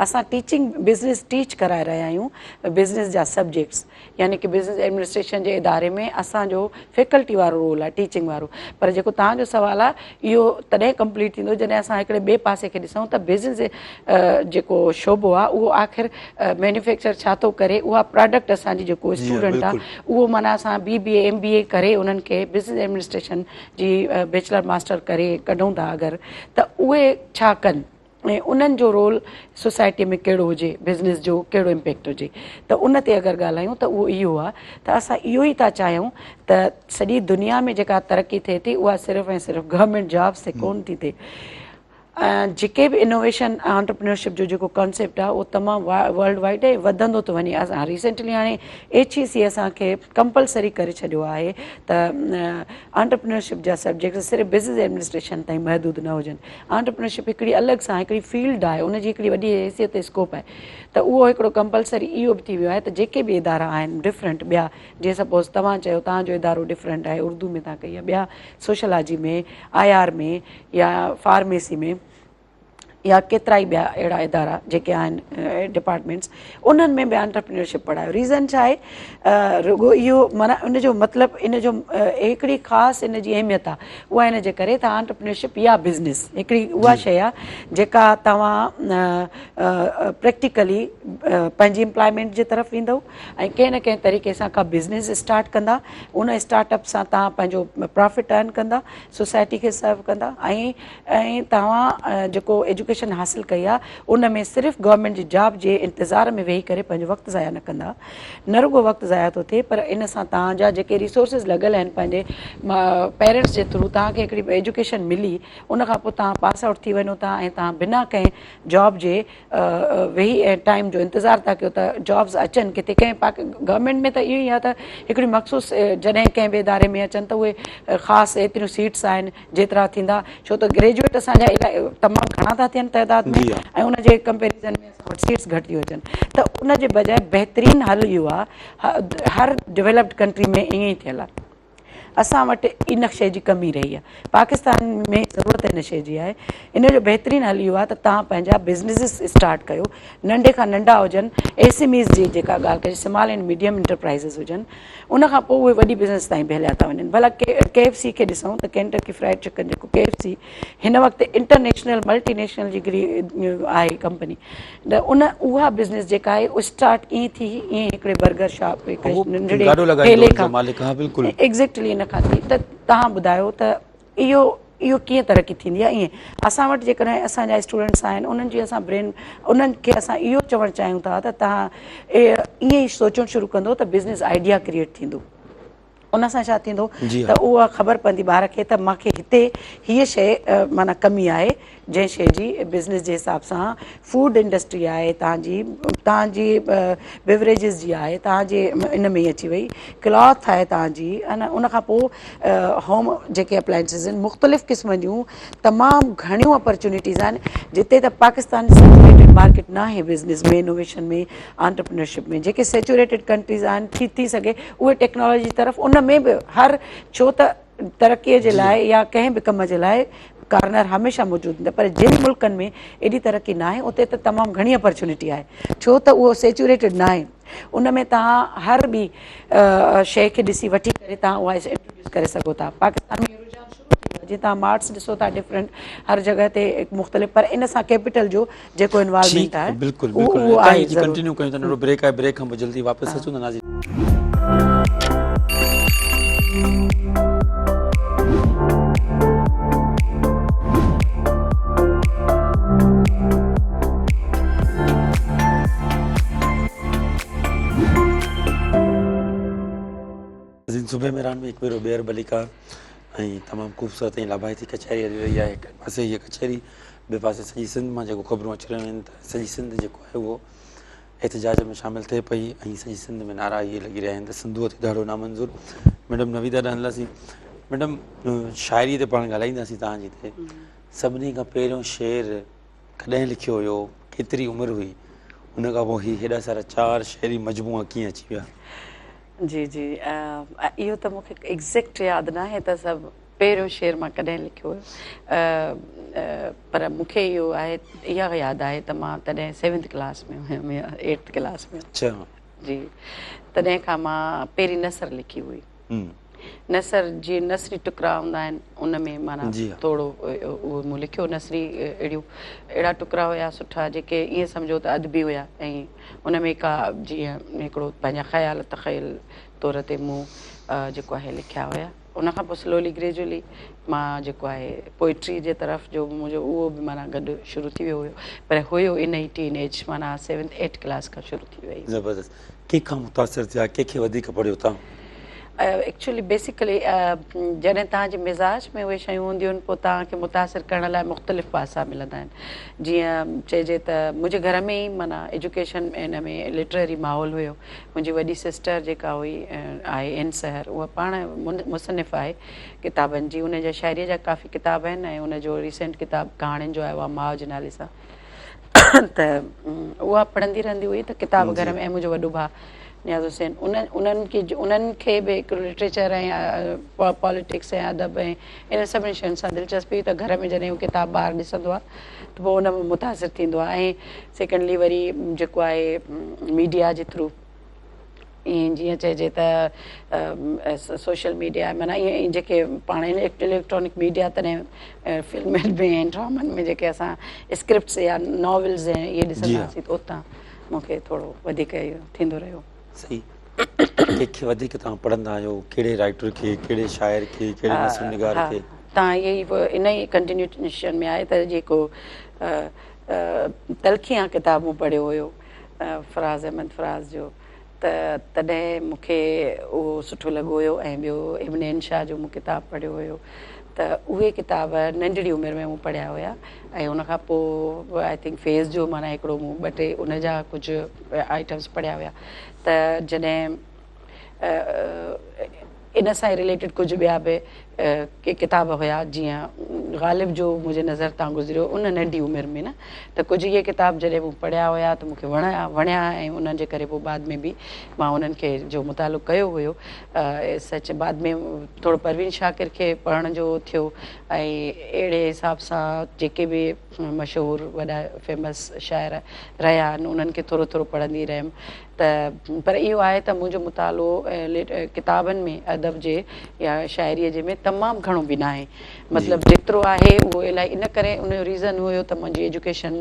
[SPEAKER 2] اسان ٽيچنگ بزنس ٽيچ ڪرائي رهيا آهيون بزنس جا سبجيڪٽس يعني ڪه بزنس ايڊمنسٽريشن جي اداري ۾ اسان جو فيڪلٽي وارو رول آهي ٽيچنگ وارو پر جيڪو توهان جو سوال آهي اهو تڏهن ڪمپليٽ ٿيندو جڏهن اسان هڪڙي ٻئي پاسي کي ڏسون ته بزنس جيڪو شعبو آهي اهو آخر مينوفيڪچر ڇا ٿو ڪري اها پراڊڪٽ اسان جي جيڪو اسٽوڊنٽ آهي اهو معنيٰ اسان بي بي اي ايم بي اي ڪري انهن کي بزنس ايڊمنسٽريشن جي بيچلر ماسٽر ڪري ڪڍون ٿا اگر ته اهي ڇا ڪن ۽ انهن جو رول سوسائٽي ۾ ڪهڙو هجي، بزنس جو ڪهڙو امپيڪٽ هجي ته ان تي اگر ڳالهايون ته اهو اهو آهي ته اسان اهو ئي ٿا چاهيون ته سڄي دنيا ۾ جيڪا ترقي ٿئي ٿي اها صرف ۽ صرف گورنمينٽ جابس تي ڪونه ٿي ٿئي جيڪي به انوويشن ۽ انٽرپرينيورشپ جو جيڪو ڪانسيپٽ آهي اهو تمام ورلڊ وائيڊ ۽ وڌندو ٿو وڃي اسان ريسينٽلي هاڻي ايڇ اي سي اسان کي ڪمپلسري ڪري ڇڏيو آهي ته انٽرپرينيورشپ جا سبجيڪٽ صرف بزنس ايڊمنسٽريشن تائين محدود نه هجن آنٽرپرينيورشپ هڪڙي الڳ سان هڪڙي فيلڊ آهي ان جي هڪڙي وڏي حيثيت اسڪوپ آهي ته اهو هڪڙو ڪمپلسري اهو به ٿي ويو آهي ته جيڪي به ادارا آهن ڊفرنٽ ٻيا جيئن سپوز توهان چيو توهان جو ادارو ڊفرنٽ آهي اردو ۾ توهان ڪئي آهي ٻيا سوشالاجي ۾ I R ۾ يا فارميسي ۾ يا ڪيترائي ٻيا اهڙا ادارا جيڪي آهن ڊپارٽمينٽس انهن ۾ به آنٽرپرينيورشپ پڙهايو ريزن ڇا آهي رڳو اهو معنيٰ ان جو مطلب ان جو هڪڙي خاص ان جي اهميت آهي اها ان جي ڪري ته آنٽرپرينيورشپ يا بزنس هڪڙي اها شيء آهي جيڪا توهان پريڪٽيڪلي پنهنجي امپلائمينٽ جي طرف ويندؤ ۽ ڪنهن نه ڪنهن طريقي سان ڪا بزنس اسٽارٽ ڪندا ان اسٽارٽ اپ سان توهان پنهنجو پرافٽ ارن ڪندا سوسائٽي کي سرو ڪندا ۽ ۽ توهان جيڪو ايجوڪيشن حاصل ڪئي آهي ان ۾ صرف گورنمينٽ جي جاب جي انتظار ۾ ويهي ڪري پنهنجو وقت ضايع نه ڪندا نه رڳو وقت ضايع ٿو ٿئي پر ان سان توهان جا جيڪي ريسورسز لڳل آهن پنهنجي پيرنٽس جي ٿرو توهان کي هڪڙي ايجوڪيشن ملي ان کان پوء توهان پاس آئوٽ ٿي وڃو ٿا ۽ توهان بنا ڪنهن جاب جي ويهي ۽ ٽائيم جو انتظار ٿا ڪيو ته جابس اچن ڪٿي ڪنهن پاڪ گورنمينٽ ۾ ته اهو ئي آهي ته هڪڙي مخصوص جڏهن ڪنهن به اداري ۾ اچن ته اهي خاص ايتريون سيٽس آهن جيترا ٿيندا ڇو ته گريجوئيٽ اسان جا الائي تمام گهڻا ٿا ٿين تعداد ۾ ۽ ان جي ڪمپيريزن ۾ اسان وٽ سيٽس گهٽ ٿيون اچن ته ان جي بجاء بهترين حل اهو آهي هر ڊيولپڊ ڪنٽري ۾ ائين ئي ٿيل آهي اسان وٽ ان شيء جي ڪمي رهي آهي پاڪستان ۾ ضرورت ان شيء جي آهي ان جو بهترين حل اهو آهي ته توهان پنهنجا بزنسز اسٽارٽ ڪيو ننڍي کان ننڍا هجن ايس ايم ايز جي جيڪا ڳالهه ڪجي سمال اينڊ ميڊيم انٽرپرائزز هجن ان کان پوء اهي وڏي بزنس تائين به هليا ٿا وڃن ڀلا ڪي ايف سي کي ڏسون ته ڪينٽڪي فرائيڊ چڪن جيڪو ڪي ايف سي هن وقت انٽرنيشنل ملٽي نيشنل جي هڪڙي آهي ڪمپني ته ان اها بزنس جيڪا آهي اسٽارٽ ائين ٿي ائين هڪڙي برگر شاپ هڪڙي ننڍڙي ٺيلي کان ايگزيڪٽلي ان کان ٿي ته توهان ٻڌايو ته اهو اهو ڪيئن ترقي ٿيندي آهي ائين اسان وٽ جيڪڏهن اسان جا اسٽوڊنٽس آهن انهن جي اسان برين انهن کي اسان اهو چوڻ چاهيون ٿا ته توهان ائين ئي سوچڻ شروع ڪندو ته بزنس آئيڊيا ڪريئيٽ ٿيندو ان سان ڇا ٿيندو ته اها خبر پوندي ٻار کي ته مانکي هتي هيء شيء معنيٰ ڪمي آهي جنهن شيء جي بزنس جي حساب سان فوڊ انڊسٽري آهي توهان جي توهان جي بيوريجز جي آهي توهان جي ان ۾ اچي وئي ڪلاٿ آهي توهان جي ان کان پوء هوم جيڪي اپلائنسز آهن مختلف قسم جون تمام گهڻيون اپرچونيٽيز آهن جتي ته پاڪستان سيچوريٽيڊ مارڪيٽ ناهي بزنس ۾ انوويشن ۾ آنٽرپرينيورشپ ۾ جيڪي سيچوريٽيڊ ڪنٽريز آهن ٿي ٿي سگهي اهي ٽيڪنالاجي طرف ان ۾ به هر ڇو ته ترقي جي لاء يا ڪنهن به ڪم جي لاء ڪارنر هميشه موجود هوندا پر جن ملڪن ۾ ايڏي ترقي ناهي اتي ته تمام گهڻي اپرچونيٽي آهي ڇو ته اهو سيچوريٽيڊ ناهي ان ۾ توهان هر ٻي شيء کي ڏسي وٺي ڪري توهان اها انٽروڊيوس ڪري سگهو ٿا پاڪستان ۾ رجحان شروع ٿي ويو. آهي جيئن توهان مارٽس ڏسو ٿا ڊفرنٽ هر جڳهه تي مختلف پر ان سان ڪيپيٽل جو جيڪو انوالومينٽ آهي
[SPEAKER 1] بلڪل بلڪل اهو آهي جي ڪنٽينيو ڪيون ته ننڍڙو بريڪ آهي بريڪ کان پوء جلدي واپس اچون ٿا ناظرين. ناظرين صبح مهراڻ ۾ هڪ ڀيرو ٻيهر ڀليڪار ۽ تمام خوبصورت ۽ لاڀائتي ڪچهري هلي رهي آهي هڪ پاسي هيء ڪچهري ٻئي پاسي سڄي سنڌ مان جيڪو خبرون اچي رهيون آهن ته سڄي سنڌ جيڪو آهي اهو احتجاج ۾ شامل ٿئي پئي ۽ سڄي سنڌ ۾ نعرا اهي لڳي رهيا آهن ته سنڌوء تي ڌاڙو نامنظور. ميڊم نويدا ڏانهن هلنداسين. ميڊم شاعريء تي پاڻ ڳالهائينداسين توهان جي تي سڀني کان پهريون شعر ڪڏهن لکيو هيو ڪيتري عمر هئي ان کان پوء هي هيڏا سارا چار شعري مجموعا ڪيئن اچي ويا؟
[SPEAKER 2] جي جي اهو ته مون کي ايگزيڪٽ ياد ناهي ته سڀ پهريون شعر مان ڪڏهن لکيو هيو پر مون کي اهو آهي اها ياد آهي ته مان تڏهن سيونٿ ڪلاس ۾ هيم يا ايٽٿ ڪلاس ۾.
[SPEAKER 1] اڇا.
[SPEAKER 2] جي تڏهن کان مان پهرين نثر لکي هئي. نثر جي نثري ٽڪرا هوندا آهن ان ۾ معنيٰ ٿورو اهو مون لکيو نثري اهڙيون اهڙا ٽڪرا هيا سٺا جيڪي ائين سمجهو ته ادبي هيا ۽ ان ۾ ڪا جيئن هڪڙو پنهنجا خيال تخيل طور تي مون جيڪو آهي لکيا هيا. ان کان پوء سلولي گريجولي مان جيڪو آهي پوئٽري جي طرف جو منهنجو اهو به معنيٰ گڏ شروع ٿي ويو هيو پر هيو ان ئي ٽين ايج معنيٰ سيونٿ ايٽ ڪلاس کان شروع ٿي وئي.
[SPEAKER 1] زبردست ڪنهن کان متاثر ٿيا ڪنهن کي وڌيڪ پڙهيو توهان؟
[SPEAKER 2] ايڪچولي بيسيڪلي جڏهن توهان جي مزاج ۾ اهي شيون هونديون آهن پوء توهان کي متاثر ڪرڻ لاء مختلف پاسا ملندا آهن جيئن چئجي ته منهنجي گهر ۾ ئي معنيٰ ايجوڪيشن ان ۾ لٽرري ماحول هيو منهنجي وڏي سسٽر جيڪا هئي آهي اين سحر اها پاڻ مصنف آهي ڪتابن جي ان جا شاعري جا ڪافي ڪتاب آهن ۽ ان جو ريسينٽ ڪتاب ڪهاڻين جو آيو آهي ماء جي نالي سان ته اها پڙهندي رهندي هئي ته ڪتاب گهر ۾ ۽ منهنجو وڏو ڀاء نياز حسين انهن کي انهن کي به هڪ لٽريچر ۽ پاليٽڪس ۽ ادب ۽ انهن سڀني شين سان دلچسپي هئي ته گهر ۾ جڏهن اهو ڪتاب ٻار ڏسندو آهي ته پوء ان مان متاثر ٿيندو آهي ۽ سيڪنڊلي وري جيڪو آهي ميڊيا جي ٿرو ائين جيئن چئجي ته سوشل ميڊيا معنيٰ ائين جيڪي پاڻ اليڪٽرانڪ ميڊيا تڏهن فلمن ۾ ۽ ڊرامن ۾ جيڪي اسان اسڪرپٽس يا ناولز ۽ اهي ڏسندا هئاسين ته اتان مون کي ٿورو وڌيڪ اهو ٿيندو رهيو.
[SPEAKER 1] صحيح ڪنهن کي وڌيڪ توهان پڙهندا آهيو ڪهڙي رائيٽر کي ڪهڙي شاعر کي ڪهڙي نثر نگار کي؟
[SPEAKER 2] تان اهي ان ئي ڪنٽينيوشن ۾ آهي ته جيڪو تلخيان ڪتاب مون پڙهيو هيو فراز احمد فراز جو ته تڏهن مون کي اهو سٺو لڳو هيو ۽ ٻيو ابن انشا جو مون ڪتاب پڙهيو هيو ته اهي ڪتاب ننڍڙي عمر ۾ مون پڙهيا هيا ۽ ان کان پوء I think فيض جو معنيٰ هڪڙو مون ٻه ٽي ان جا ڪجهه آئٽمس پڙهيا هيا ته جڏهن ان سان ئي رليٽيڊ ڪجهه ٻيا به ڪي ڪتاب هيا جيئن غالب جو منهنجي نظر تان گذريو ان ننڍي عمر ۾ نه ته ڪجهه اهي ڪتاب جڏهن مون پڙهيا هيا ته مون کي وڻيا وڻيا ۽ انهن جي ڪري پوء بعد ۾ به مان انهن کي جو مطالعو ڪيو هيو سچ بعد ۾ ٿورو پروين شاڪر کي پڙهڻ جو ٿيو ۽ اهڙي حساب سان جيڪي به مشهور وڏا فيمس شاعر رهيا آهن انهن کي ٿورو ٿورو پڙهندي رهيم ته پر اهو آهي ته منهنجو مطالعو ڪتابن ۾ ادب جي يا شاعريء جي ۾ تمام گهڻو به ناهي مطلب جيترو آهي اهو الائي ان ڪري ان جو ريزن اهو هيو ته منهنجي ايجوڪيشن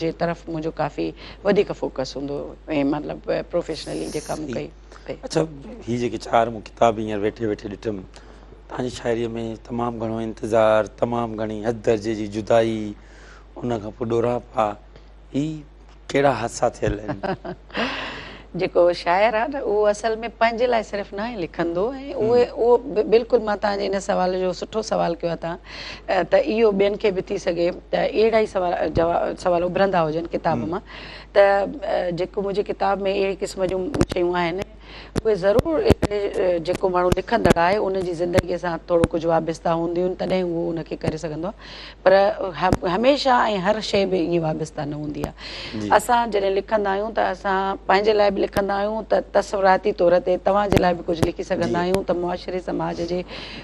[SPEAKER 2] جي طرف منهنجو ڪافي وڌيڪ فوڪس هوندو هو ۽ مطلب پروفيشنلي جيڪا مون ڪئي پئي.
[SPEAKER 1] اڇا هي جيڪي چار مون ڪتاب هينئر ويٺي ويٺي ڏٺم توهان جي شاعريء ۾ تمام گهڻو انتظار تمام گهڻي حد درجي جي جدائي ان کان پوء ڏوراپا هي ڪهڙا حادثا ٿيل آهن؟
[SPEAKER 2] جيڪو شاعر آهي نه اهو اصل ۾ پنهنجي لاء صرف ناهي لکندو ۽ اهي اهو بلڪل مان توهان جي ان سوال جو سٺو سوال ڪيو آهي توهان ته اهو ٻين کي به ٿي سگهي ته اهڙا ئي سوال جواب سوال اڀرندا هجن ڪتاب مان ته جيڪو منهنجي ڪتاب ۾ اهڙي قسم جون شيون آهن اهي ضرور جيڪو ماڻهو لکندڙ آهي ان جي زندگي سان ٿورو ڪجهه وابسته هونديون آهن تڏهن اهو ان کي ڪري سگهندو آهي پر هميشه ۽ هر شيء به ائين وابسته نه هوندي آهي. اسان جڏهن لکندا آهيون ته اسان پنهنجي لاء به لکندا آهيون ته تصوراتي طور تي توهان جي لاء به ڪجهه لکي سگهندا آهيون ته معاشري سماج جي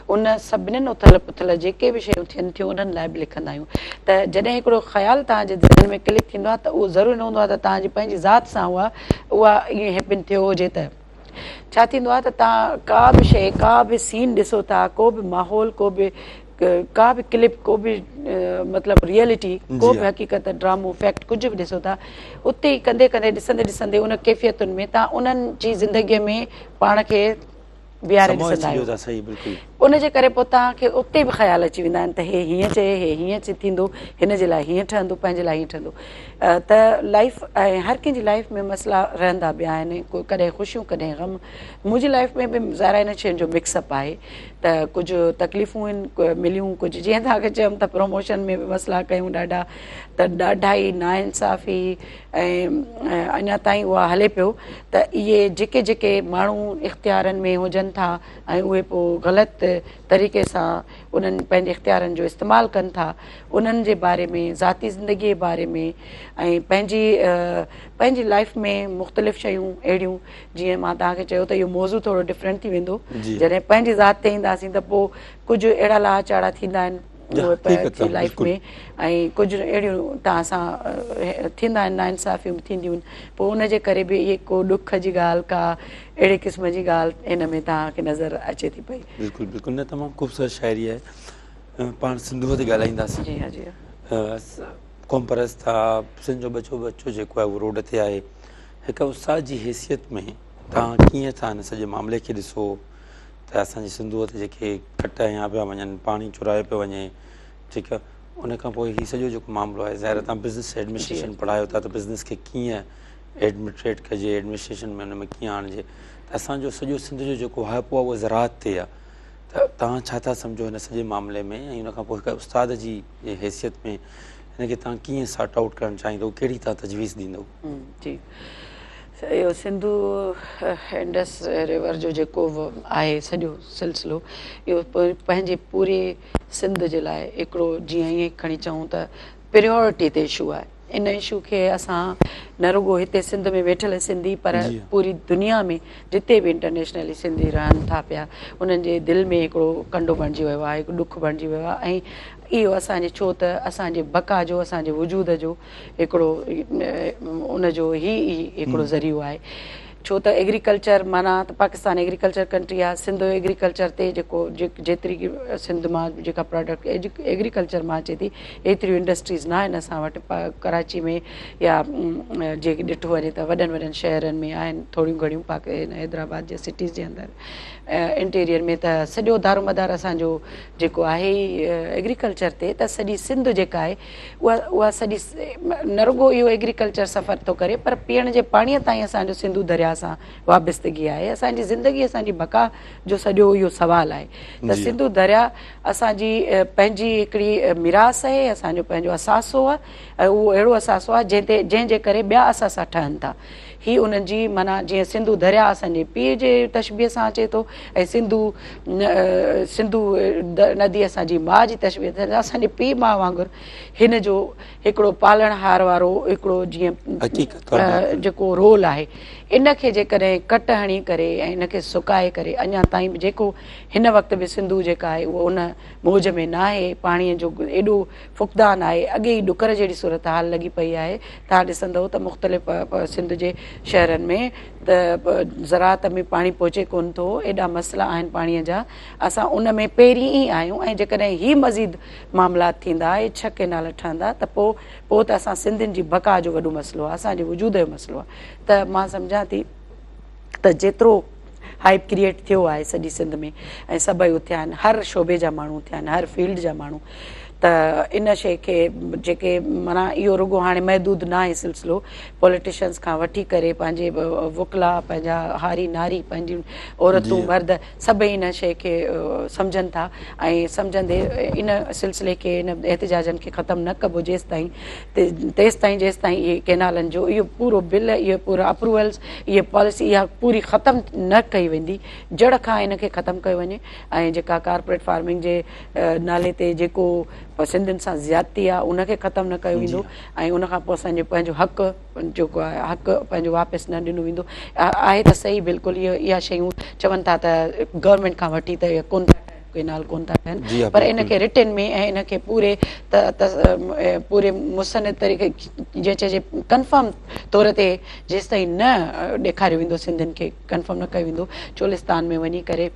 [SPEAKER 2] ان سڀنين اٿل پٿل جيڪي به شيون ٿين ٿيون انهن لاء به لکندا آهيون ته جڏهن هڪڙو خيال توهان جي ذهن ۾ ڪلڪ ٿيندو آهي ته اهو ضروري نه هوندو آهي ته توهان جي پنهنجي ذات سان اها اها ائين هيپن ٿيو هجي ته ڇا ٿيندو آهي ته توهان ڪا به شيء ڪا به سين ڏسو ٿا ڪو به ماحول ڪو به ڪا به ڪلپ ڪو به مطلب ريئلٽي ڪو به حقيقت ڊرامو فيڪٽ ڪجهه به ڏسو ٿا اتي ئي ڪندي ڪندي ڏسندي ڏسندي ان ڪيفيتن ۾ توهان انهن جي زندگي ۾ پاڻ کي بيهاري ڏسندا آهيو ان جي ڪري پوء توهان کي اتي به خيال اچي ويندا آهن ته هي هيئن چئي هي هيئن ٿيندو هن جي لاء هيئن ٺهندو پنهنجي لاء هيئن ٺهندو ته لائف ۽ هر ڪنهن جي لائف ۾ مسئلا رهندا به آهن ڪڏهن خوشيون ڪڏهن غم منهنجي لائف ۾ به ظاهر آهي ان شين جو مڪس اپ آهي ته ڪجهه تڪليفون آهن مليون ڪجهه جيئن توهان کي چيم ته پروموشن ۾ به مسئلا ڪيون ڏاڍا ته ڏاڍا ئي ناانصافي ۽ اڃا تائين اها هلي پيو ته اهي جيڪي جيڪي ماڻهو اختيارن ۾ هجن ٿا ۽ اهي پوء غلط طريقي سان انهن پنهنجي اختيارن جو استعمال ڪن ٿا انهن جي باري ۾ ذاتي زندگي جي باري ۾ ۽ پنهنجي پنهنجي لائف ۾ مختلف شيون اهڙيون جيئن مان توهان کي چيو ته اهو موضوع ٿورو ڊفرنٽ ٿي ويندو جڏهن پنهنجي ذات تي اينداسين ته پوء ڪجهه اهڙا لاها چاڙها ٿيندا آهن پنهنجي لائف ۾ ۽ ڪجهه اهڙيون توهان سان ٿيندا آهن ناانصافيون به ٿينديون آهن پوء ان جي ڪري به اهي ڪو ڏک جي ڳالهه ڪا اهڙي قسم جي ڳالهه هن ۾ توهان کي نظر اچي ٿي پئي.
[SPEAKER 1] بلڪل بلڪل نه تمام خوبصورت شاعري آهي پاڻ سنڌوء تي ڳالهائينداسين
[SPEAKER 2] جي ها جي
[SPEAKER 1] ها قوم پرست آ سنڌ جو ٻچو ٻچو جيڪو آهي اهو روڊ تي آهي هڪ استاد جي حيثيت ۾ توهان ڪيئن ٿا هن سڄي معاملي کي ڏسو ته اسان جي سنڌوء تي جيڪي ڪٽ هنيا پيا وڃن، پاڻي چورايو پيو وڃي، ٺيڪ آهي، ان کان پوء هي سڄو جيڪو معاملو آهي ظاهر آهي توهان بزنس ايڊمنسٽريشن پڙهايو ٿا ته بزنس کي ڪيئن ايڊمنسٽريٽ ڪجي، ايڊمنسٽريشن ۾ ان ۾ ڪيئن آڻجي ته اسان جو سڄو سنڌ جو جيڪو واهپو آهي اهو زراعت تي آهي ته توهان ڇا ٿا سمجهو هن سڄي معاملي ۾ ۽ ان کان پوء هڪ استاد جي حيثيت ۾ هن کي توهان ڪيئن سارٽ آئوٽ ڪرڻ چاهيندو ڪهڙي توهان تجويز ڏيندو؟
[SPEAKER 2] جي اهو سنڌو انڊس ريور جو جيڪو آهي سڄو سلسلو اهو پنهنجي پوري سنڌ جي لاء هڪڙو جيئن ائين کڻي چئون ته پريورٽي تي اشو آهي ان اشو کي اسان نه رڳو هتي سنڌ ۾ ويٺل سنڌي پر پوري دنيا ۾ جتي به انٽرنيشنلي سنڌي رهن ٿا پيا انهن جي دل ۾ هڪڙو ڪنڊو بڻجي ويو آهي هڪ ڏک بڻجي ويو آهي ۽ اهو اسان جي ڇو ته اسان جي بقا جو اسان جي وجود جو هڪڙو ان جو هي ئي هڪڙو ذريعو آهي ڇو ته ايگريڪلچر معنيٰ ته پاڪستان ايگريڪلچر ڪنٽري آهي سنڌ ايگريڪلچر تي جيڪو جيتري سنڌ مان جيڪا پراڊڪٽ ايگريڪلچر مان اچي ٿي ايتريون انڊسٽريز نه آهن اسان وٽ ڪراچي ۾ يا جي ڏٺو وڃي ته وڏن وڏن شهرن ۾ آهن ٿوريون گهڻيون پاڪ حيدرآباد جي سٽيز جي اندر انٽيريئر ۾ ته سڄو دارومدار اسان جو جيڪو آهي ئي ايگريڪلچر تي ته سڄي سنڌ جيڪا آهي اها اها سڄي نه رڳو اهو ايگريڪلچر سفر ٿو ڪري پر پيئڻ جي پاڻيء تائين اسان جو سنڌو درياء سان وابستگي آهي اسان جي زندگي اسان جي بقا جو سڄو اهو سوال آهي ته سنڌو درياء اسان جي پنهنجي هڪڙي ميراث آهي اسان جو پنهنجو اثاثو آهي ۽ اهو اهڙو اثاثو آهي جنهن تي جنهن جي ڪري ٻيا اثاثا ٺهن ٿا. هي انهن جي معنيٰ جيئن سنڌو درياء اسان جي پيء جي تشبيهه سان اچي ٿو ۽ سنڌو سنڌو ندي اسان جي ماء جي تشبيهه سان اسان جي پيء ماء وانگر هن جو هڪڙو پالڻهار وارو هڪڙو جيئن جيڪو رول آهي ان کي جيڪڏهن ڪٽ هڻي ڪري ۽ ان کي سڪائي ڪري اڃا تائين به جيڪو هن وقت به سنڌو جيڪا آهي اهو ان موج ۾ ناهي پاڻي جو ايڏو فقدان آهي، اڳي ئي ڏڪر جهڙي صورتحال لڳي پئي آهي، توهان ڏسندؤ ته مختلف سنڌ جي شهرن ۾ ته زراعت ۾ پاڻي پهچي ڪونه ٿو، ايڏا مسئلا آهن پاڻي جا، اسان ان ۾ پهرين ئي آهيون ۽ جيڪڏهن هي مزيد معاملات ٿيندا، اهي ڇهه ڪئنال ٺهندا ته پوء پوء ته اسان سنڌين جي بقا جو وڏو مسئلو آهي، اسان جي وجود جو مسئلو آهي ته مان سمجهان ٿي ته جيترو هائپ ڪريئيٽ ٿيو آهي سڄي سنڌ ۾ ۽ سڀئي اٿيا آهن هر شعبي جا ماڻهو اٿيا آهن هر فيلڊ جا ماڻهو ته ان شيء کي جيڪي معنيٰ اهو رڳو هاڻي محدود نه آهي سلسلو پوليٽيشنس کان وٺي ڪري پنهنجي وڪلا پنهنجا هاري ناري پنهنجون عورتون مرد سڀئي ان شيء کي سمجهن ٿا ۽ سمجهندي ان سلسلي کي ان احتجاجن کي ختم نه ڪبو جيستائين تيستائين جيستائين اهي ڪينالن جو اهو پورو بل اهي پورا اپروولز اهي پاليسي اها پوري ختم نه ڪئي ويندي جڙ کان ان کي ختم ڪيو وڃي ۽ جيڪا ڪارپوريٽ فارمنگ جي نالي تي جيڪو سنڌين سان زيادتي آهي ان کي ختم نه ڪيو ويندو ۽ ان کان پوء اسان جو پنهنجو حق جيڪو آهي حق پنهنجو واپس نه ڏنو ويندو آهي ته صحيح بلڪل اها شيون چون ٿا ته گورنمينٽ کان وٺي ته ڪون ٿا ڪينال ڪون ٿا ٺهن پر ان کي رٽن ۾ ۽ ان کي پوري پوري مستند طريقي جيئن چئجي ڪنفرم طور تي جيستائين نه ڏيکاريو ويندو سنڌين کي ڪنفرم نه ڪيو ويندو چولستان ۾ وڃي ڪري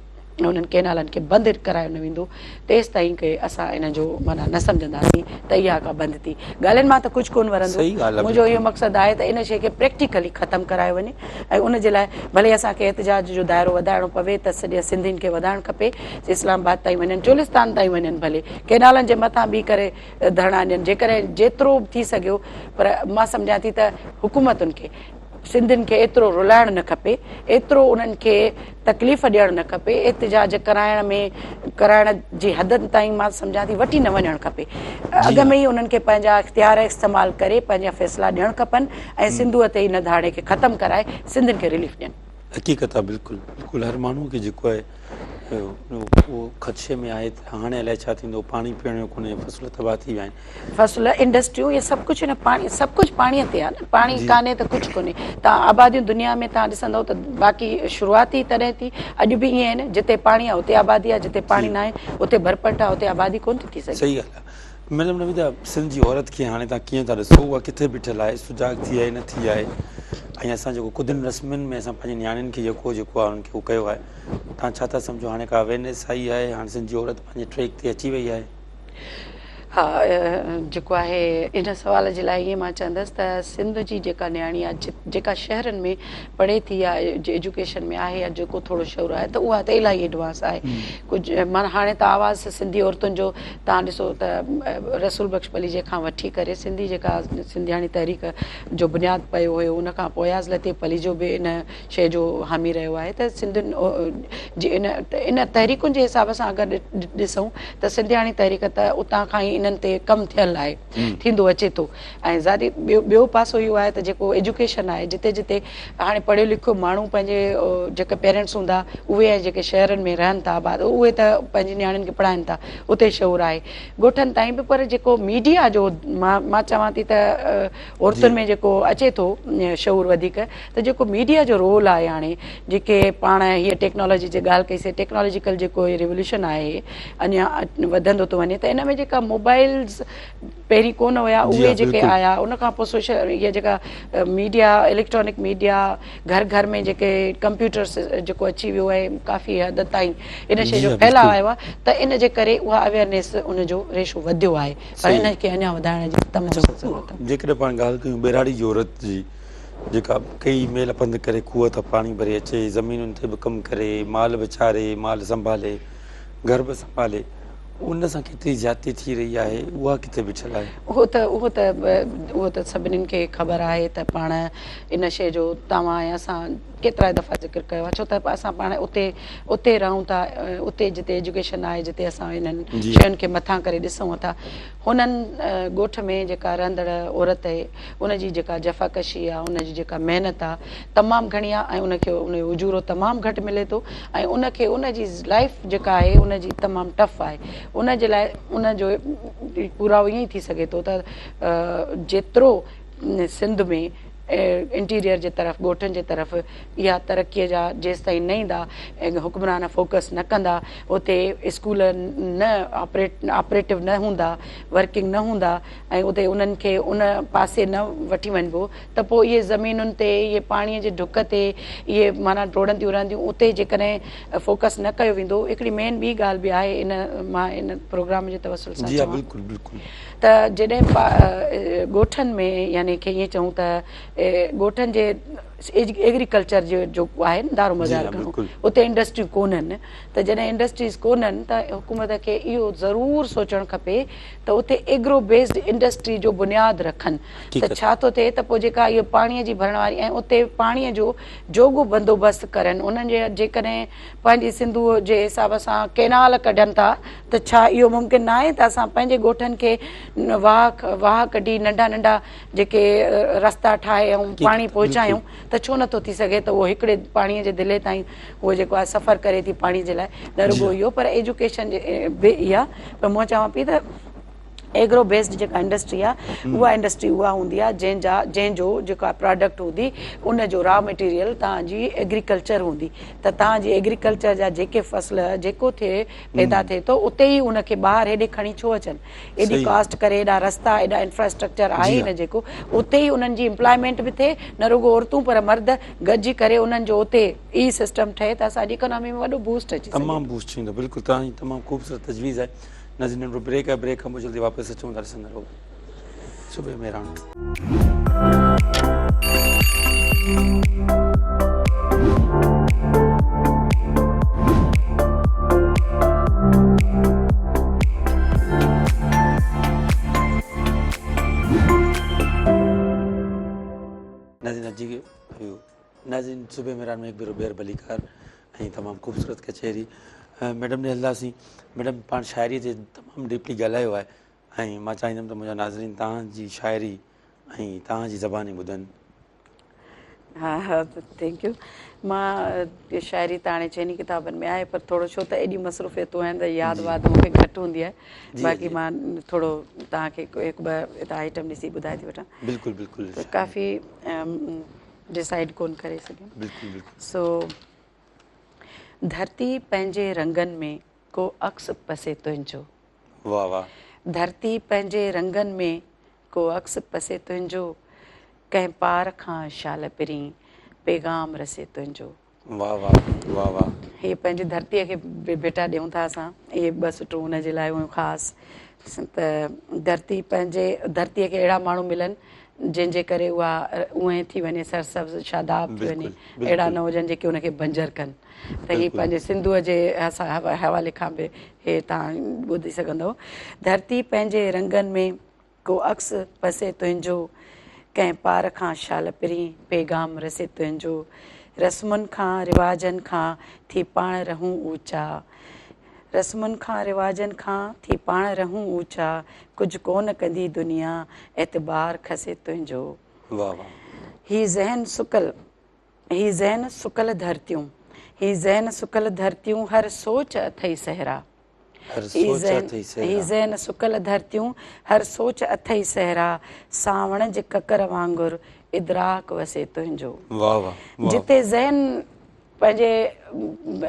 [SPEAKER 2] انهن ڪينالن کي بند ڪرايو نه ويندو تيستائين ڪي اسان ان جو معنيٰ نه سمجهنداسين ته اها ڪا بند ٿي. ڳالهين مان ته ڪجهه ڪونه ورندو.
[SPEAKER 1] صحيح ڳالهه آهي
[SPEAKER 2] منهنجو اهو
[SPEAKER 1] بلڪل.
[SPEAKER 2] مقصد آهي ته ان شيء کي پريڪٽيڪلي ختم ڪرايو وڃي ۽ ان جي لاء ڀلي اسان کي احتجاج جو دائرو وڌائڻو پوي ته سڄي سنڌين کي وڌائڻ کپي اسلام آباد تائين وڃن چولستان تائين وڃن ڀلي ڪينالن جي مٿان بيهي ڪري ڌرڻا ڏين جيڪڏهن جيترو به ٿي سگهيو پر مان سمجهان ٿي ته حڪومتن کي سنڌين کي ايترو رلائڻ نه کپي، ايترو انهن کي تڪليف ڏيڻ نه کپي، احتجاج ڪرائڻ ۾ ڪرائڻ جي حدن تائين مان سمجهان ٿي وٺي نه وڃڻ کپي. اڳ ۾ ئي انهن کي پنهنجا اختيار استعمال ڪري پنهنجا فيصلا ڏيڻ کپن ۽ سنڌوء تي ان ڌاڙي کي ختم ڪرائي سنڌين کي رليف ڏين.
[SPEAKER 1] حقيقت آ بلڪل بلڪل هر ماڻهو کي جيڪو آهي اهو خدشي ۾ آهي ته هاڻي الائي ڇا ٿيندو پاڻي پيئڻ جو ڪونهي فصل تباهه ٿي ويا آهن.
[SPEAKER 2] فصل انڊسٽريون اهي سڀ ڪجهه ان پاڻي سڀ ڪجهه پاڻي تي آهي نه پاڻي ڪانهي ته ڪجهه ڪونهي تان آباديون دنيا ۾ تان ڏسندو ته باقي شروعات ئي تڏهن ٿي اڄ به ائين آهن جتي پاڻي آهي اتي آبادي آهي جتي پاڻي ناهي اتي ڀرپٽ آهي اتي آبادي ڪونه ٿي ٿي سگهي.
[SPEAKER 1] صحيح ڳالهه آهي ميڊم نويدا سنڌ جي عورت کي هاڻي تان ڪيئن ٿا ڏسو اها ڪٿي بيٺل آهي سجاڳ ٿي آهي نه ٿي آهي ۽ اسان جيڪو ڪڌين رسمن ۾ اسان پنهنجي نياڻين کي جيڪو جيڪو آهي انهن کي اهو ڪيو آهي تان ڇا ٿا سمجهو هاڻي ڪا اويرنيس آئي آهي هاڻي سنڌ جي عورت پنهنجي ٽريڪ تي اچي وئي آهي.
[SPEAKER 2] ها جيڪو آهي ان سوال جي لاء ائين مان چوندس ته سنڌ جي جيڪا نياڻي آهي جيڪا شهرن ۾ پڙهي ٿي يا ايجوڪيشن ۾ آهي يا جيڪو ٿورو شعور آهي ته اها ته الاهي ايڊوانس آهي ڪجهه معنيٰ هاڻي ته آواز سنڌي عورتن جو تان ڏسو ته رسول بخش پليجي کان وٺي ڪري سنڌي جيڪا سنڌياڻي تحريڪ جو بنياد پيو هيو ان کان پوء اياز لطيف پليجو به ان شيء جو حامي رهيو آهي ته سنڌين جي ان ان تحريڪن جي حساب سان اگر ڏسون ته سنڌياڻي تحريڪ ته اتان کان ئي انهن تي ڪم ٿيل آهي ٿيندو اچي ٿو ۽ ظاهري ٻيو ٻيو پاسو اهو آهي ته جيڪو ايجوڪيشن آهي جتي جتي هاڻي پڙهيو لکيو ماڻهو پنهنجي جيڪي پيرنٽس هوندا اهي ۽ جيڪي شهرن ۾ رهن ٿا آباد اهي ته پنهنجي نياڻين کي پڙهائن ٿا اتي شعور آهي ڳوٺن تائين به پر جيڪو ميڊيا جو مان مان چوان ٿي ته عورتن ۾ جيڪو اچي ٿو شعور وڌيڪ ته جيڪو ميڊيا جو رول آهي هاڻي جيڪي پاڻ هيء ٽيڪنالاجي جي ڳالهه ڪئي سي ٽيڪنالاجيڪل جيڪو ريولوشن آهي اڃا وڌندو ٿو وڃي ته ان ۾ جيڪا موبائلز پهرين ڪونه هيا اهي جيڪي آيا ان کان پوء سوشل هيء جيڪا ميڊيا اليڪٽرانڪ ميڊيا گهر گهر ۾ جيڪي ڪمپيوٽرس جيڪو اچي ويو آهي ڪافي حد تائين ان شيء جو ڦهلاء آيو آهي ته ان جي ڪري اها اويئرنيس ان جو ريشو وڌيو آهي پر ان کي اڃا وڌائڻ جي تمام ضرورت آهي.
[SPEAKER 1] جيڪڏهن پاڻ ڳالهه ڪيون ٻهراڙي جي عورت جي جيڪا ڪيئي ميل پنڌ ڪري کوهه تان پاڻي ڀري اچي، زمينن تي به ڪم ڪري، مال به چاري، مال سنڀالي، گهر به سنڀالي، ان سان ڪيتري زيادتي ٿي رهي آهي، اها ڪٿي بيٺل آهي؟
[SPEAKER 2] اهو ته اهو ته اهو ته سڀنين کي خبر آهي ته پاڻ ان شيء جو توهان ۽ اسان ڪيترائي دفعا ذڪر ڪيو آهي ڇو ته اسان پاڻ اتي اتي رهون ٿا اتي جتي ايجوڪيشن آهي جتي اسان انهن شين کي مٿان ڪري ڏسون ٿا هنن ڳوٺ ۾ جيڪا رهندڙ عورت اهي ان جي جيڪا جفاڪشي آ ان جي جيڪا محنت آ تمام گهڻي آ ۽ ان کي ان جو اجورو تمام گهٽ ملي ٿو ۽ ان کي ان جي لائف جيڪا آهي ان جي تمام ٽف آهي ان جي لاء ان جو پورائو ائين ئي ٿي سگهي ٿو ته جيترو سنڌ ۾ انٽيريئر جي طرف ڳوٺن جي طرف اها ترقي جا جيستائين نه ايندا ۽ حڪمران فوڪس نه ڪندا اتي اسڪول نه آپريٽ آپريٽو نه هوندا ورڪنگ نه هوندا ۽ اتي انهن کي ان پاسي نه وٺي وڃبو ته پوء اهي زمينن تي اهي پاڻي جي ڍڪ تي اهي معنيٰ ڊوڙنديون رهنديون اتي جيڪڏهن فوڪس نه ڪيو ويندو هڪڙي مين ٻي ڳالهه به آهي ان مان ان پروگرام جي توسل سان
[SPEAKER 1] جي ها بلڪل بلڪل
[SPEAKER 2] ته جڏهن ڳوٺن ۾ يعني کي ائين چئون ته ڳوٺن جي ايگريڪلچر جو جو آهي نه دارو مدار گهڻو اتي انڊسٽريون ڪونهن ته جڏهن انڊسٽريز ڪونهن ته حڪومت کي اهو ضرور سوچڻ کپي ته اتي ايگرو بيسڊ انڊسٽري جو بنياد رکن ته ڇا ٿو ٿئي ته پوء جيڪا اهو پاڻي جي ڀرڻ واري ۽ اتي پاڻي جو جوڳو بندوبست ڪرن انهن جي جيڪڏهن پنهنجي سنڌوء جي حساب سان ڪينال ڪڍن ٿا ته ڇا اهو ممڪن ناهي ته اسان پنهنجي ڳوٺن کي واهه واهه ڪڍي ننڍا ننڍا جيڪي رستا ٺاهي ۽ پاڻي پهچايون ته ڇو نٿو ٿي سگهي ته اهو هڪڙي پاڻي جي دلي تائين اهو جيڪو آهي سفر ڪري ٿي پاڻي جي لاء نه رڳو اهو پر ايجوڪيشن به اها پر مون چوان پئي ته ايگرو بيسڊ جيڪا انڊسٽري آهي اها انڊسٽري اها هوندي آهي جنهن جا جنهن جو جيڪا پراڊڪٽ هوندي ان جو را مٽيريل توهان جي ايگريڪلچر هوندي ته توهان جي ايگريڪلچر جا جيڪي فصل جيڪو ٿئي پيدا ٿئي ٿو اتي ئي ان کي ٻاهر هيڏي کڻي ڇو اچن ايڏي ڪاسٽ ڪري ايڏا رستا ايڏا انفراسٽرڪچر آهي نه جيڪو اتي ئي انهن جي امپلائمينٽ به ٿئي نه رڳو عورتون پر مرد گڏجي ڪري انهن جو اتي ئي سسٽم ٺهي ته اسان جي اڪانامي ۾ وڏو بوسٽ اچي سگهي
[SPEAKER 1] تمام بوسٽ ٿيندو بلڪل توهان جي تمام خوبصورت تجويز آهي ناظرين ننڍڙو بريڪ آهي بريڪ کان پوء جلدي واپس اچون ٿا ڏسندا رهو صبح مهراڻ. ناظرين اڄ جي ناظرين صبح مهراڻ ۾ هڪ ڀيرو ٻيهر ڀليڪار ۽ تمام خوبصورت ڪچهري ميڊم ڏي هلنداسين ميڊم پاڻ شاعري تي تمام ڊيپلي ڳالهايو آهي ۽ مان چاهيندم ته منهنجا ناظرين توهان جي شاعري ۽ توهان جي زباني ٻڌن.
[SPEAKER 2] ها ها thank you مان شاعري ته هاڻي چئني ڪتابن ۾ آهي پر ٿورو ڇو ته ايڏيون مصروفيتون آهن ته ياد واد مون کي گهٽ هوندي آهي باقي مان ٿورو توهان کي هڪ ٻه آئٽم ڏسي ٻڌائي ٿي وٺان.
[SPEAKER 1] بلڪل بلڪل
[SPEAKER 2] ڪافي ڊسائيڊ ڪون ڪري سگهيم.
[SPEAKER 1] بلڪل بلڪل.
[SPEAKER 2] سو ڌرتي پنهنجي رنگن ۾ ڪو عڪس پسي تنهنجو.
[SPEAKER 1] واه واه.
[SPEAKER 2] ڌرتي پنهنجي رنگن ۾ ڪو عڪس پسي تنهنجو. ڪنهن پار کان شال پرين پيغام رسي تنهنجو.
[SPEAKER 1] واه واه واه واه.
[SPEAKER 2] هي پنهنجي ڌرتيء کي ڀيٽا ڏيون ٿا اسان. اهي ٻه سٽون ان جي لاء هيون خاص ته ڌرتي پنهنجي ڌرتيء کي اهڙا ماڻهو ملن جنهن جي ڪري اها اونهين ٿي وڃي سرسبز شاداب ٿي وڃي اهڙا نه هجن جيڪي ان کي بنجر ڪن ته هي پنهنجي سنڌوء جي حوالي کان به هي توهان ٻڌي سگهندؤ ڌرتي پنهنجي رنگن ۾ ڪو عڪس پسي تنهنجو، ڪنهن پار کان شال پرين پيغام رسي تنهنجو، رسمن کان رواجن کان ٿي پاڻ رهون اوچا، رسمن کان رواجن کان ٿي پاڻ رهون اوچا، ڪجهه ڪونه ڪندي دنيا اعتبار کسي تنهنجو.
[SPEAKER 1] واه واه.
[SPEAKER 2] هي ذهن سڪل هي ذهن سڪل ڌرتيون هي ذهن سڪل ڌرتيون هر سوچ اٿئي صحرا.
[SPEAKER 1] هر سوچ اٿئي صحرا.
[SPEAKER 2] هي ذهن سڪل ڌرتيون، هر سوچ اٿئي صحرا، سانوڻ جي ڪڪر وانگر ادراڪ وسي تنهنجو.
[SPEAKER 1] واه واه واه.
[SPEAKER 2] جتي ذهن پنهنجي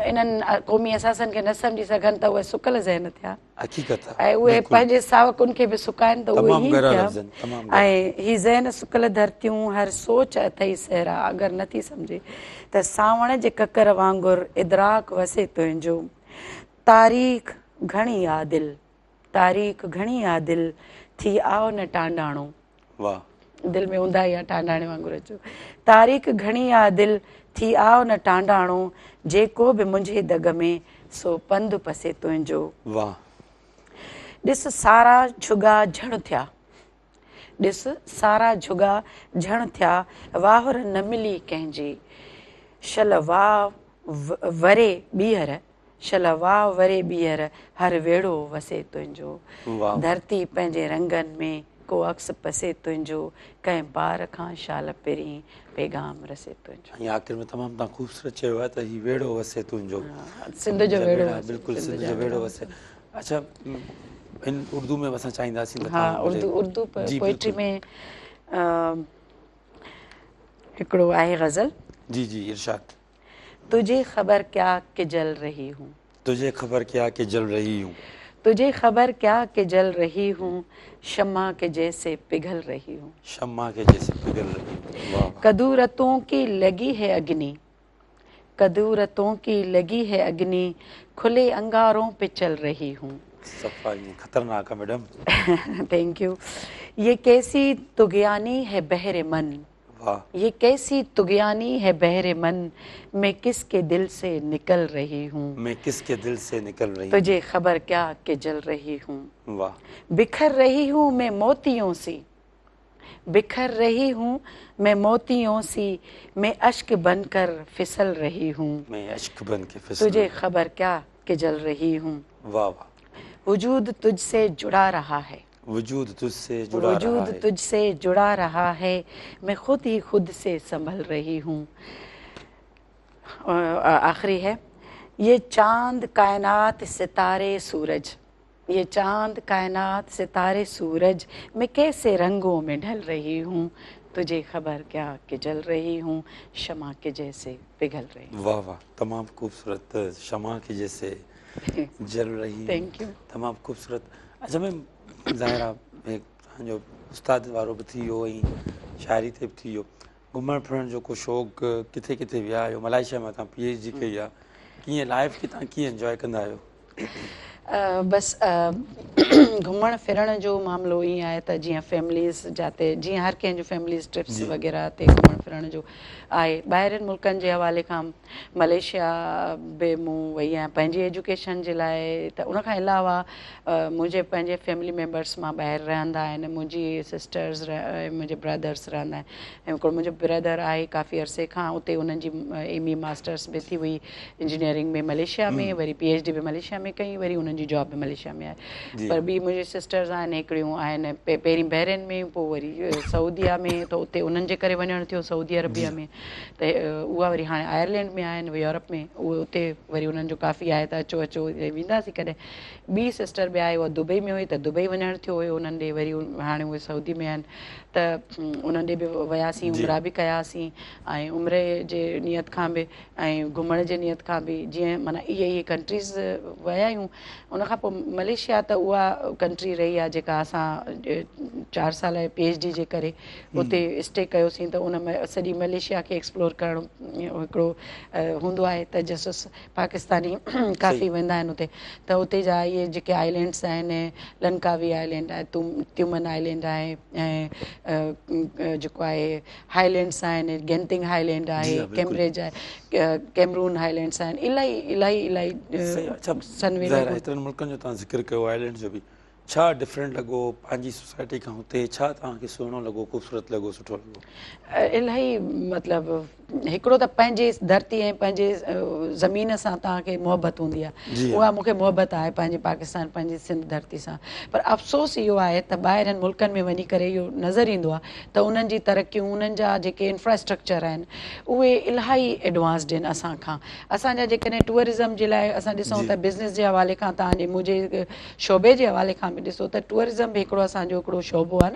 [SPEAKER 2] انهن قومي احساسن کي نه سمجهي سگهن ته اهي سڪل ذهن ٿيا.
[SPEAKER 1] حقيقت
[SPEAKER 2] آ. ۽ اهي پنهنجي ساوڪن کي به سڪائن ته اهي ئي ٿيا. ۽ هي ذهن سڪل ڌرتيون، هر سوچ اٿئي صحرا، اگر نه ٿي سمجهي ته سانوڻ جي ڪڪر وانگر ادراڪ وسي تنهنجو. تاريخ گهڻي آ دل، تاريخ گهڻي آ دل، ٿي آء نه ٽانڊاڻو.
[SPEAKER 1] واه.
[SPEAKER 2] دل ۾ اونداهي آ ٽانڊاڻي وانگر اچو. تاريخ گهڻي آ دل، ٿي آء نه ٽانڊاڻو، جيڪو به منهنجي دڳ ۾، سو پنڌ پسي تنهنجو.
[SPEAKER 1] واه.
[SPEAKER 2] ڏس سارا جهڳا جهڻ ٿيا. ڏس سارا جهڳا جهڻ ٿيا، واهر نه ملي ڪنهن جي. شل واء وري ٻيهر، شل واء وري ٻيهر، هر ويڙهو وسي تنهنجو. ڌرتي پنهنجي رنگن ۾ ڪو عڪس پسي تنهنجو، ڪنهن پار کان شال پرين پيغام رسي تنهنجو.
[SPEAKER 1] ۽ آخر ۾ تمام توهان خوبصورت چيو آهي ته هي ويڙهو وسي تنهنجو.
[SPEAKER 2] سنڌ جو ويڙهو وسي.
[SPEAKER 1] بلڪل سنڌ جو ويڙهو وسي. اڇا ان اردو ۾ به اسان چاهينداسين ته
[SPEAKER 2] ها اردو اردو پوئٽري ۾ هڪڙو آهي غزل.
[SPEAKER 1] جي جي ارشاد.
[SPEAKER 2] تجهي خبر ڪيا ڪه جل رهي هون.
[SPEAKER 1] تجهي خبر ڪيا ڪه جل رهي هون.
[SPEAKER 2] تجهي خبر ڪيا ڪه جل رهي هون شمع ڪي جيسي پگهل رهي هون.
[SPEAKER 1] شمع ڪي جيسي پگهل رهي هون واه واه.
[SPEAKER 2] ڪدورتون ڪي لگي هي اگني. ڪدورتون ڪي لگي هي اگني کلي انگارون پي چل رهي هون.
[SPEAKER 1] صفا ائين خطرناڪ آ ميڊم.
[SPEAKER 2] Thank you. يه ڪيسي طغياني هي بحر من.
[SPEAKER 1] واه.
[SPEAKER 2] يه ڪيسي طغياني هي بحر من مين ڪس ڪي دل سي نڪل رهي هون.
[SPEAKER 1] مين ڪس ڪي دل سي نڪل رهي هون.
[SPEAKER 2] تجهي خبر ڪيا ڪي جل رهي هون.
[SPEAKER 1] واه.
[SPEAKER 2] بکر رهي هون مين موتيون سي. بکر رهي هون مين موتيون سي مين اشڪ بن ڪر ڦسل رهي هون.
[SPEAKER 1] مين اشڪ بن ڪي ڦسل.
[SPEAKER 2] تجهي خبر ڪيا ڪي جل رهي هون.
[SPEAKER 1] واه واه.
[SPEAKER 2] وجود تجھ سي جڙا رها هي.
[SPEAKER 1] وجود تجھ سي جڙا رها هي.
[SPEAKER 2] وجود تجھ سي جڙا رها هي مين خود هي خود سي سنڀل رهي هون. آخري هي يه چاند ڪائنات ستاري سورج. ये चांद कायनात सितारे सूरज मैं कैसे रंगों में ढल रही हूँ तुझे खबर क्या कि जल रही हूँ शमा के जैसे पिघल रही
[SPEAKER 1] हूँ। वाह वाह, तमाम खूबसूरत, शमा के जैसे जल रही।
[SPEAKER 2] Thank you.
[SPEAKER 1] तमाम खूबसूरत। अच्छा मैम, ज़ाहिर आहे तव्हांजो उस्ताद वारो बि थी वियो ऐं शाइरी ते बि थी वियो, घुमण फिरण जो को शौक़ु, किथे किथे विया आहियो? मलाइशिया मां तव्हां पी एच डी कई आहे, कीअं लाइफ खे तव्हां कीअं एंजॉय कंदा आहियो?
[SPEAKER 2] बस घुमण फिरण जो मामिलो ईअं आहे त जीअं फैमिलीज़ जाते जीअं हर कंहिंजो फैमिलीज़ ट्रिप्स वग़ैरह ते घुमण फिरण जो आहे। ॿाहिरियुनि मुल्कनि जे हवाले खां मलेशिया बि मूं वई आहियां पंहिंजी एजुकेशन जे लाइ, त उन खां अलावा मुंहिंजे पंहिंजे फैमिली मेम्बर्स मां ॿाहिरि रहंदा आहिनि, मुंहिंजी सिस्टर्स मुंहिंजे ब्रदर्स रहंदा आहिनि ऐं हिकिड़ो मुंहिंजो ब्रदर आहे काफ़ी अरसे खां उते, उन्हनि जी एम ई मास्टर्स बि थी हुई इंजीनियरिंग में मलेशिया में, वरी पी एच डी बि मलेशिया में कई, वरी उन्हनि जी जॉब बि मलेशिया में आहे। पर ॿी मुंहिंजी सिस्टर्स आहिनि, हिकिड़ियूं आहिनि पहिरीं बहरीन में, पोइ वरी सऊदीया में, त उते उन्हनि जे करे वञणु थियो सऊदी अरबिया में, त उहा वरी हाणे आयरलैंड में आहिनि, यूरोप में, उहे उते वरी उन्हनि जो काफ़ी आहे त अचो अचो वेंदासीं कॾहिं। ॿी सिस्टर बि आहे, उहा दुबई में हुई त दुबई वञणु थियो हुयो उन्हनि ॾे, वरी हाणे उहे सऊदी में आहिनि त उन्हनि ॾे बि वियासीं, उमरा बि कयासीं ऐं उमरे जे नियत खां बि ऐं घुमण जे नियत खां बि जीअं माना इहे इहे कंट्रीज़ विया आहियूं। उन खां पोइ मलेशिया त उहा कंट्री रही आहे जेका असां 4 साल पी एच डी जे करे उते स्टे कयोसीं, त उन सॼी मलेशिया खे एक्सप्लोर करणु हिकिड़ो हूंदो आहे त जसो पाकिस्तानी काफ़ी वेंदा आहिनि उते, त उते जा इहे जेके आइलैंड्स आहिनि, लंकावी आइलैंड आहे, त्यूमन आइलैंड आहे ऐं जेको आहे हाईलैंड्स आहिनि, गेंटिंग हाईलैंड आहे, कैम्ब्रिज आहे, कैमरून हाईलैंड्स आहिनि, इलाही इलाही इलाही।
[SPEAKER 1] अच्छा, हेतिरनि मुल्कनि जो तव्हां ज़िक्र कयो, आइलैंड जो बि, छा डिफरेंट लॻो पंहिंजी सोसाइटी खां हुते, छा तव्हांखे सुहिणो लॻो, ख़ूबसूरत लॻो, सुठो लॻो?
[SPEAKER 2] इलाही मतिलबु हिकिड़ो त पंहिंजी धरती ऐं पंहिंजे ज़मीन सां तव्हांखे मुहबत हूंदी आहे, उहा मूंखे मुहबत आहे पंहिंजे पाकिस्तान पंहिंजी सिंध धरती सां। पर अफ़सोस इहो आहे त ॿाहिरियुनि मुल्कनि में वञी करे इहो नज़र ईंदो आहे त उन्हनि जी तरक़ियूं, उन्हनि जा जेके इंफ्रास्ट्रक्चर आहिनि उहे इलाही एडवांस्ड आहिनि असां खां। असांजा जेकॾहिं टूरिज़म जे लाइ असां ॾिसूं त बिज़नेस जे हवाले खां, तव्हांजे मुंहिंजे शोबे जे हवाले खां बि ॾिसो त टूरिज़म बि हिकिड़ो असांजो हिकिड़ो शोबो आहे न,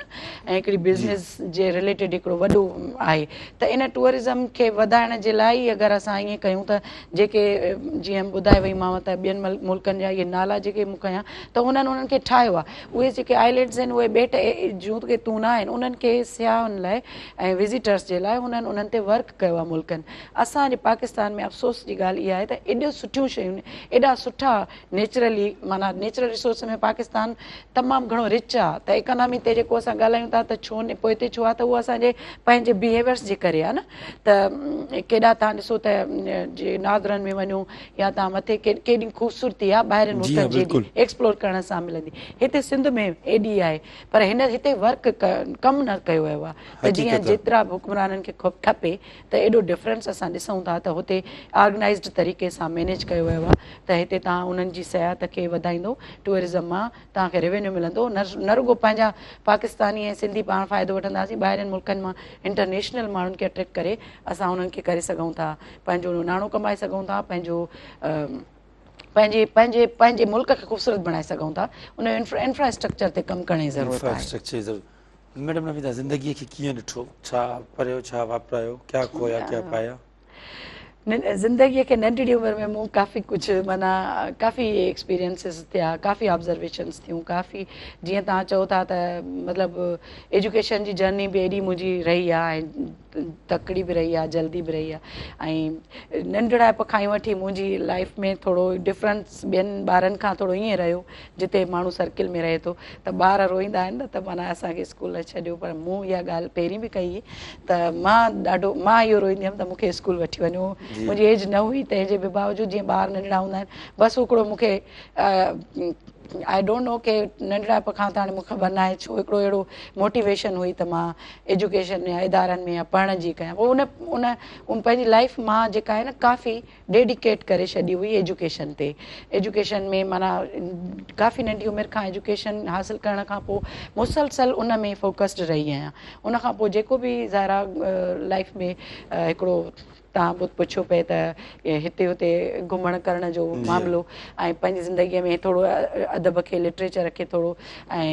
[SPEAKER 2] ऐं हिकिड़ी बिज़नेस जे रिलेटेड हिकिड़ो वॾो आहे। त इन टूरिज़म खे वधाइण जे लाइ ई अगरि असां ईअं कयूं त जेके जीअं ॿुधाए वईमांव त ॿियनि मुल्कनि जा इहे नाला जेके मूं खयां त उन्हनि उन्हनि खे ठाहियो आहे। उहे जेके आइलैंड्स आहिनि उहे ॿेट जूं के तूं न आहिनि, उन्हनि खे सियाहनि लाइ ऐं विज़िटर्स जे लाइ उन्हनि उन्हनि ते वर्क कयो आहे मुल्कनि। असांजे पाकिस्तान में अफ़सोस जी ॻाल्हि इहा आहे त एॾियूं सुठियूं शयूं, एॾा सुठा नेचुरली माना नेचुरल रिसोर्स में पाकिस्तान तमामु घणो रिच आहे, त इकोनॉमी ते जेको असां ॻाल्हायूं था त छो पोइ ते छो आहे त उहो असांजे पंहिंजे बिहेवियर्स जे करे आहे न। त केॾा तव्हां ॾिसो त जे नादरनि में वञो या तव्हां मथे केॾी ख़ूबसूरती आहे ॿाहिरियुनि मुल्कनि जेॾी एक्सप्लोर करण सां मिलंदी, हिते सिंध में एॾी आहे पर हिन हिते वर्क कमु न कयो वियो आहे। त जीअं जेतिरा बि हुक्मराननि खे खपे त एॾो डिफरेंस असां ॾिसूं था त हुते ऑर्गेनाइज्ड तरीक़े सां मैनेज कयो वियो आहे। त हिते तव्हां उन्हनि जी सियाहत खे वधाईंदो, टूरिज़म मां तव्हांखे रेवेन्यू मिलंदो, न रुॻो पंहिंजा पाकिस्तानी ऐं सिंधी पाण फ़ाइदो वठंदासीं, ॿाहिरियुनि मुल्कनि मां इंटरनेशनल माण्हुनि खे अट्रैक्ट करे असां उन्हनि खे करे सघूं था, पंहिंजो नाणो कमाए सघूं था, पंहिंजो पंहिंजे पंहिंजे पंहिंजे मुल्क खे ख़ूबसूरत बनाए सघूं था। उन इंफ्रास्ट्रक्चर ते कमु करण जी ज़रूरत आहे।
[SPEAKER 1] मैडम नवीदा, ज़िंदगीअ खे कीअं ॾिठो, छा पढ़ियो, छा वापरायो, क्या खोया क्या पाया?
[SPEAKER 2] ज़िंदगीअ खे नंढड़ी उमिरि में मूं काफ़ी कुझु माना काफ़ी एक्सपीरियंसिस थिया, काफ़ी ऑब्ज़र्वेशन्स थियूं, काफ़ी जीअं तव्हां चओ था त मतिलबु एजुकेशन जी जर्नी बि एॾी मुंहिंजी रही आहे ऐं तकड़ी बि रही आहे, जल्दी बि रही आहे ऐं नंढड़ाइप खां ई वठी मुंहिंजी लाइफ में थोरो डिफरेंस ॿियनि ॿारनि खां थोरो ईअं रहियो, जिते माण्हू सर्किल में रहे थो त ॿार रोईंदा आहिनि न त माना असांखे स्कूल न छॾियो, पर मूं इहा ॻाल्हि पहिरीं बि कई त मां ॾाढो मां इहो रोईंदी हुयमि त मूंखे स्कूल वठी वञो, मुंहिंजी एज न हुई तंहिंजे बि बावजूद जीअं ॿार नंढड़ा हूंदा आहिनि बसि हिकिड़ो मूंखे I don't know के नंढड़ाइप खां त हाणे मूंखे ख़बर न आहे छो हिकिड़ो अहिड़ो मोटिवेशन हुई त मां एजुकेशन या इदारनि में या पढ़ण जी कयां। पोइ उन उन उन पंहिंजी लाइफ मां जेका आहे न काफ़ी डेडिकेट करे छॾी हुई एजुकेशन ते। एजुकेशन में माना काफ़ी नंढी उमिरि खां एजुकेशन हासिल करण खां पोइ मुसलसल उन में फोकस्ड रही आहियां। उन खां पोइ जेको बि ज़ाहिर आहे लाइफ में हिकिड़ो توهان به پڇيو پئي ته هتي هتي گهمڻ ڪرڻ جو معاملو ۽ پنهنجي زندگيء ۾ ٿورو ادب کي لٽريچر کي ٿورو ۽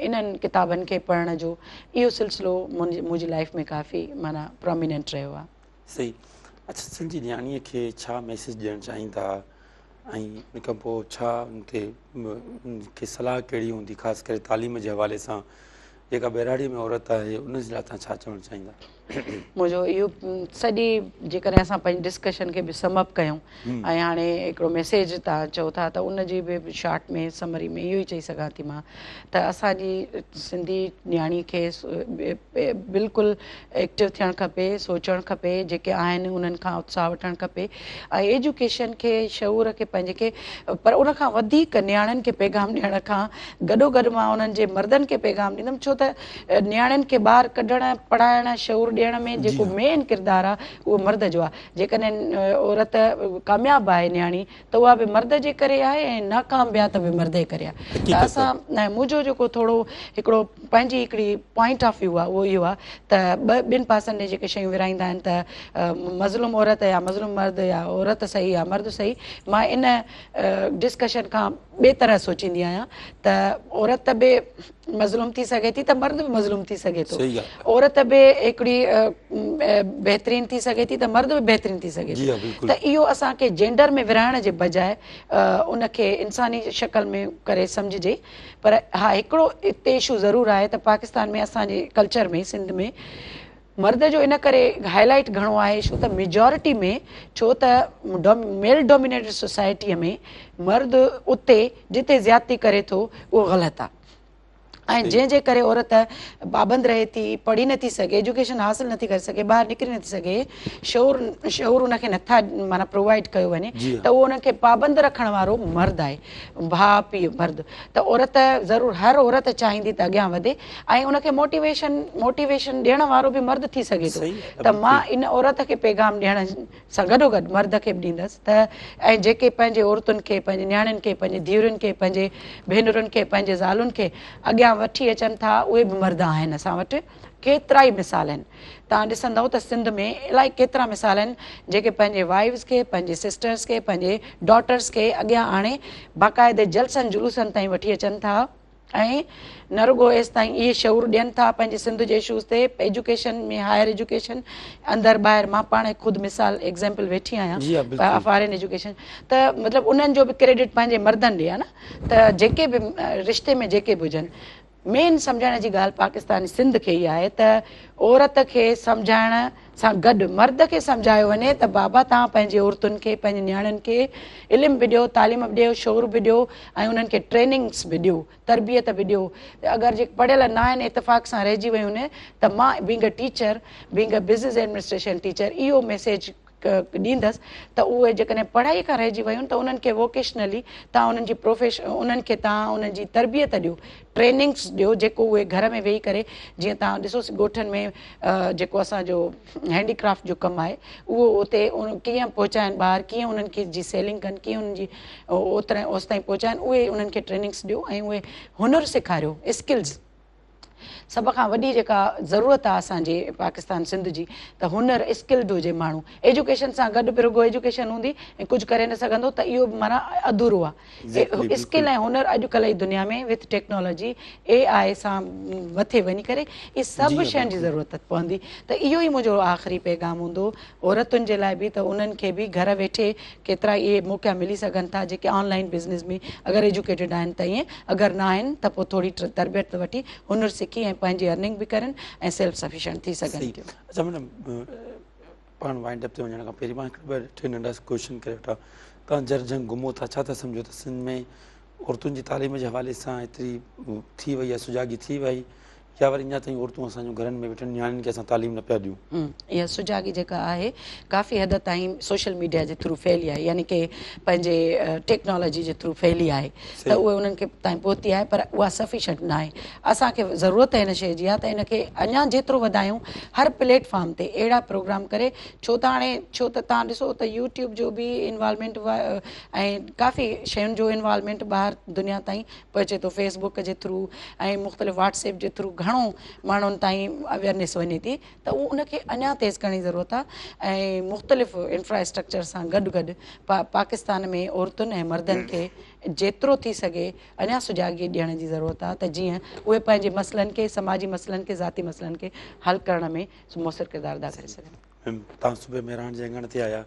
[SPEAKER 2] انهن ڪتابن کي پڙهڻ جو اهو سلسلو منهنجي لائيف ۾ ڪافي معنيٰ پراميننٽ رهيو آهي.
[SPEAKER 1] صحيح اڇا سنڌ جي نياڻيء کي ڇا ميسيج ڏيڻ چاهيندا ۽ ان کان پوء ڇا ان تي ان کي صلاح ڪهڙي هوندي خاص ڪري تعليم جي حوالي سان جيڪا ٻهراڙي ۾ عورت آهي ان جي لاء توهان ڇا چوڻ چاهيندا؟
[SPEAKER 2] منهنجو اهو سڄي جيڪڏهن اسان پنهنجي ڊسڪشن کي به سم اپ ڪيون ۽ هاڻي هڪڙو ميسيج توهان چئو ٿا ته ان جي به شارٽ ۾ سمري ۾ اهو ئي چئي سگهان ٿي مان ته اسان جي سنڌي نياڻي کي بلڪل ايڪٽو ٿيڻ کپي سوچڻ کپي جيڪي آهن انهن کان اتساهه وٺڻ کپي ۽ ايجوڪيشن کي شعور کي پنهنجي کي پر ان کان وڌيڪ نياڻين کي پيغام ڏيڻ کان گڏو گڏ مان انهن جي مردن کي پيغام ڏيندم ڇو ته نياڻين کي ٻاهر ڪڍڻ پڙهائڻ شعور ڏيڻ ۾ جيڪو مين ڪردار آهي اهو مرد جو آهي جيڪڏهن عورت ڪامياب آهي نياڻي ته اها به مرد جي ڪري آهي ۽ ناڪام به آهي ته به مرد جي ڪري آهي ته اسان منهنجو جيڪو ٿورو هڪڙو پنهنجي هڪڙي پوائنٽ آف ويو آهي اهو اهو آهي ته ٻه ٻن پاسن ڏي جيڪي شيون ورهائيندا آهن ته مظلوم عورت يا مظلوم مرد يا عورت صحيح يا مرد صحيح مان ان ڊسڪشن کان ٻي طرح سوچيندي آهيان ته عورت به مظلوم ٿي سگهي ٿي ته مرد به مظلوم ٿي سگهي ٿو عورت به هڪڙي بهترين ٿي سگهي ٿي ته مرد به بهترين ٿي سگهي ٿو ته اهو اسان کي جينڊر ۾ ورهائڻ جي بجاء ان کي انساني شڪل ۾ ڪري سمجهجي پر ها هڪڙو اتي اشو ضرور آهي ته پاڪستان ۾ اسان جي ڪلچر ۾ سنڌ ۾ مرد جو ان ڪري هائي لائيٽ گهڻو آهي ڇو ته ميجارٽي ۾ ڇو ته ميل ڊومينيٽڊ سوسائٽي ۾ مرد اتي جتي زيادتي ڪري ٿو اهو غلط آهي ۽ جنهن جي ڪري عورت پابند رهي ٿي پڙهي نٿي سگهي ايجوڪيشن حاصل نٿي ڪري سگهي ٻاهر نڪري نٿي سگهي شعور شعور ان کي نٿا معنيٰ پرووائيڊ ڪيو وڃي ته اهو ان کي پابند رکڻ وارو مرد آهي ڀاء پيء مرد ته عورت ضرور هر عورت چاهيندي ته اڳيان وڌي ۽ ان کي موٽيويشن موٽيويشن ڏيڻ وارو به مرد ٿي سگهي ٿو ته مان ان عورت کي پيغام ڏيڻ سان گڏو گڏ مرد کي به ڏيندس ته ۽ جيڪي پنهنجي عورتن کي پنهنجي نياڻين کي پنهنجي ڌيئرن کي پنهنجي ڀينرن کي پنهنجي زالن کي اڳيان وٺي اچن ٿا اهي به مرد آهن اسان وٽ ڪيترائي مثال آهن توهان ڏسندؤ ته سنڌ ۾ الائي ڪيترا مثال آهن جيڪي پنهنجي وائيوز کي پنهنجي سسٽرز کي پنهنجي ڊاٽرز کي اڳيان آڻي باقاعدي جلسن جلوسن تائين وٺي اچن ٿا ۽ نه رڳو ايستائين اهي شعور ڏين ٿا پنهنجي سنڌ جي اشوز تي ايجوڪيشن ۾ هائر ايجوڪيشن اندر ٻاهر مان پاڻ خود مثال ايگزامپل ويٺي آهيان فارين ايجوڪيشن ته مطلب انهن جو به ڪريڊٽ پنهنجي مردن ڏي آهي نه ته جيڪي به رشتي ۾ جيڪي به هجن مين سمجهائڻ جي ڳالهه پاڪستاني سنڌ کي اها آهي ته عورت کي سمجهائڻ سان گڏ مرد کي سمجهايو وڃي ته بابا توهان پنهنجي عورتن کي پنهنجي نياڻين کي علم به ڏيو تعليم به ڏيو شعور به ڏيو ۽ انهن کي ٽريننگس به ڏيو تربيت به ڏيو اگر جي پڙهيل نه آهن اتفاق سان رهجي ويون ته مان being a teacher being a business administration teacher اهو ميسيج ڏيندس ته اهي جيڪڏهن پڙهائي کان رهجي ويون ته انهن کي ووڪيشنلي توهان انهن جي پروفيش انهن کي توهان انهن جي تربيت ڏيو ٽريننگس ڏيو جيڪو اهي گهر ۾ ويهي ڪري جيئن توهان ڏسو ڳوٺن ۾ جيڪو اسان جو هينڊي ڪرافٽ جو ڪم آهي اهو اتي ڪيئن پهچائن ٻاهر ڪيئن انهن کي جي سيلنگ ڪن ڪيئن انهن جي اوترا اوستائين پهچائن اهي انهن کي ٽريننگس ڏيو ۽ اهي هنر سيکاريو اسڪلز سڀ کان وڏي جيڪا ضرورت آ اسان جي پاڪستان سنڌ جي ته هنر اسڪلڊ هجي ماڻهو ايجوڪيشن سان گڏ به رڳو ايجوڪيشن هوندي ۽ ڪجهه ڪري نه سگهندو ته اهو به معنيٰ اڌورو آ اسڪل ۽ هنر اڄ ڪلهه جي دنيا ۾ وٿ ٽيڪنالاجي اي آء سان مٿي وڃي ڪري اهي سڀ شين جي ضرورت پوندي ته اهو ئي منهنجو آخري پيغام هوندو عورتن جي لاء به ته انهن کي به گهر ويٺي ڪيترا اهي موقعا ملي سگهن ٿا جيڪي آن لائن بزنس ۾ اگر ايجوڪيٽيڊ آهن ته ائين اگر نه آهن ته پوء ٿوري تربيت وٺي هنر سکي ۽ پنهنجي ارننگ به ڪرن ۽ سيلف سفيشنٽ ٿي سگهن ٿيون.
[SPEAKER 1] اڇا ميڊم پاڻ وائنڊ اپ تي وڃڻ کان پهرين مان هڪ ٻه ٽي ننڍا ڪوئسچن ڪري وٺان توهان جر جهنگ گهمو ٿا ڇا ٿا سمجهو ته سنڌ ۾ عورتن جي تعليم جي حوالي سان ايتري ٿي وئي آهي سجاڳي ٿي وئي يا وري اڃا تائين عورتون اسان جون گهرن ۾ ويٺل نياڻين کي اسان تعليم نه پيا ڏيون.
[SPEAKER 2] اها سجاڳي جيڪا آهي ڪافي حد تائين سوشل ميڊيا جي ٿرو ڦهلي آهي يعني ڪي پنهنجي ٽيڪنالاجي جي ٿرو ڦهلي آهي ته اهي انهن کي تائين پهتي آهي پر اها سفيشنٽ نه آهي اسان کي ضرورت هن شيء جي آهي ته ان کي اڃا جيترو وڌايون هر پليٽ فارم تي اهڙا پروگرام ڪري ڇو ته هاڻي ڇو ته توهان ڏسو ته يوٽيوب جو به انوالومينٽ ۽ ڪافي شين جو انوالومينٽ ٻاهر دنيا تائين پهچي ٿو فيس بڪ جي ٿرو ۽ مختلف واٽس ايپ جي ٿرو گهڻا گهڻو ماڻهن تائين اويئرنيس وڃي ٿي ته اهو ان کي اڃا تيز ڪرڻ جي ضرورت آهي ۽ مختلف انفراسٽرڪچر سان گڏ گڏ پاڪستان ۾ عورتن ۽ مردن کي جيترو ٿي سگهي اڃا سجاڳي ڏيڻ جي ضرورت آهي ته جيئن اهي پنهنجي مسئلن کي سماجي مسئلن کي ذاتي مسئلن کي حل ڪرڻ ۾ موثر ڪردار ادا ڪري سگهن.
[SPEAKER 1] توهان صبح مهراڻ جي اڱڻ تي آيا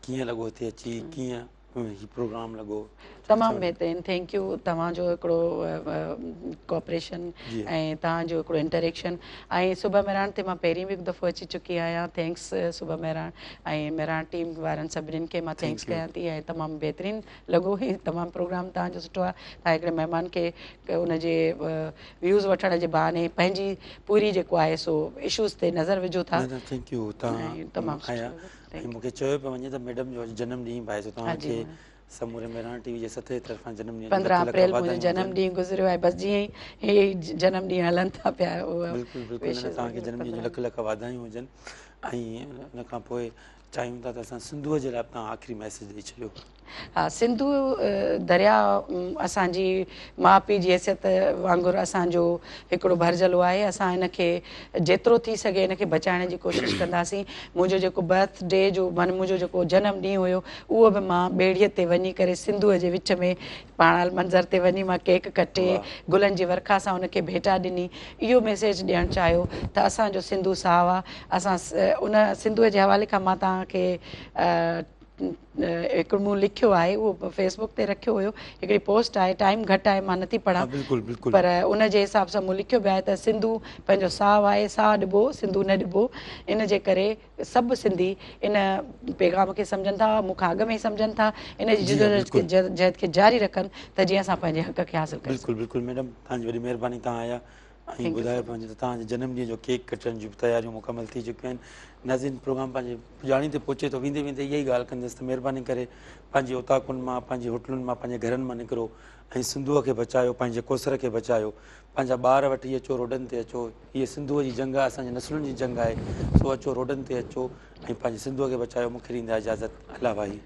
[SPEAKER 1] ڪيئن لڳو هتي اچي ڪيئن هي پروگرام لڳو؟
[SPEAKER 2] تمام بهترين thank you توهان جو هڪڙو ڪوآپريشن ۽ توهان جو هڪڙو انٽريڪشن ۽ صبح مهراڻ تي مان پهرين به هڪ دفعو اچي چڪي آهيان thanks صبح مهراڻ ۽ مهراڻ ٽيم وارن سڀني کي مان thanks ڪيان ٿي ۽ تمام بهترين لڳو هي تمام پروگرام توهان جو سٺو آهي توهان هڪڙي مهمان کي ان جي ويوز وٺڻ جي بهاني پنهنجي پوري جيڪو آهي سو اشوز تي نظر وجهو ٿا.
[SPEAKER 1] نه نه thank you توهان
[SPEAKER 2] تمام
[SPEAKER 1] آيا ۽ مون کي چيو پيو وڃي ته ميڊم جو اڄ جنم ڏينهن به آهي سو توهان کي سموري مهراڻ ٽي وي جي سٿ جي طرفان جنم ڏينهن جون
[SPEAKER 2] 15
[SPEAKER 1] لک لک
[SPEAKER 2] اپريل منهنجو
[SPEAKER 1] واڌايون
[SPEAKER 2] جنم
[SPEAKER 1] هجن.
[SPEAKER 2] ڏينهن گذريو آهي بس جيئن ئي هي جنم ڏينهن هلن ٿا پيا اهي
[SPEAKER 1] بلڪل بلڪل نه نه توهان کي جنم ڏينهن جون لک لک واڌايون هجن ۽ ان کان پوء چاهيون ٿا ته اسان سنڌوء جي لاء به توهان آخري ميسيج ڏئي ڇڏيو.
[SPEAKER 2] ها سنڌو درياء اسان جي ماء پيء جي حيثيت وانگر اسان جو هڪڙو ڀرجهلو آهي اسان ان کي جيترو ٿي سگهي ان کي بچائڻ جي ڪوشش ڪنداسين منهنجو جيڪو برٿ ڊي جو معنيٰ منهنجو جيڪو جنم ڏينهن هيو اهو به مان ٻيڙيء تي وڃي ڪري سنڌوء جي وچ ۾ پاڻ منظر تي وڃي مان ڪيڪ ڪٽي گلن جي ورکا سان ان کي ڀيٽا ڏني اهو ميسيج ڏيڻ چاهيو ته اسان جو سنڌو ساهه آ اسان ان سنڌوء جي حوالي کان مان توهان کي هڪڙو مون لکيو آهي اهو فيس بڪ تي رکيو هيو هڪڙي پوسٽ آهي ٽائيم گهٽ آهي مان نٿي پڙهان
[SPEAKER 1] بلڪل بلڪل
[SPEAKER 2] پر ان جي حساب سان مون لکيو به آهي ته سنڌو پنهنجو ساهه آهي ساهه ڏبو سنڌو نه ڏبو ان جي ڪري سڀ سنڌي ان پيغام کي سمجهن ٿا مون کان اڳ ۾ ئي سمجهن ٿا ان جي جدوجهد کي جاري رکن ته جيئن اسان پنهنجي حق کي حاصل ڪري
[SPEAKER 1] بلڪل بلڪل ميڊم توهان جي وڏي مهرباني توهان آيا ۽ ٻڌايو پيو وڃي ته توهان جي جنم ڏينهن جو ڪيڪ ڪٽڻ جون به تياريون مڪمل ٿي چڪيون آهن. ناظرين پروگرام پنهنجي پڄاڻي تي پهچي ٿو ويندي ويندي اها ئي ڳالهه ڪندس ته مهرباني ڪري پنهنجي اوطاقن مان پنهنجي هوٽلن مان پنهنجي گهرن مان نڪرو ۽ سنڌوء کي بچايو پنهنجي ڪوثر کي بچايو پنهنجا ٻار وٺي اچو روڊن تي اچو هيء سنڌوء جي جنگ آهي اسان جي نسلن جي جنگ آهي سو اچو روڊن تي اچو ۽ پنهنجي سنڌوء کي بچايو مون کي ڏيندا اجازت الله واهي.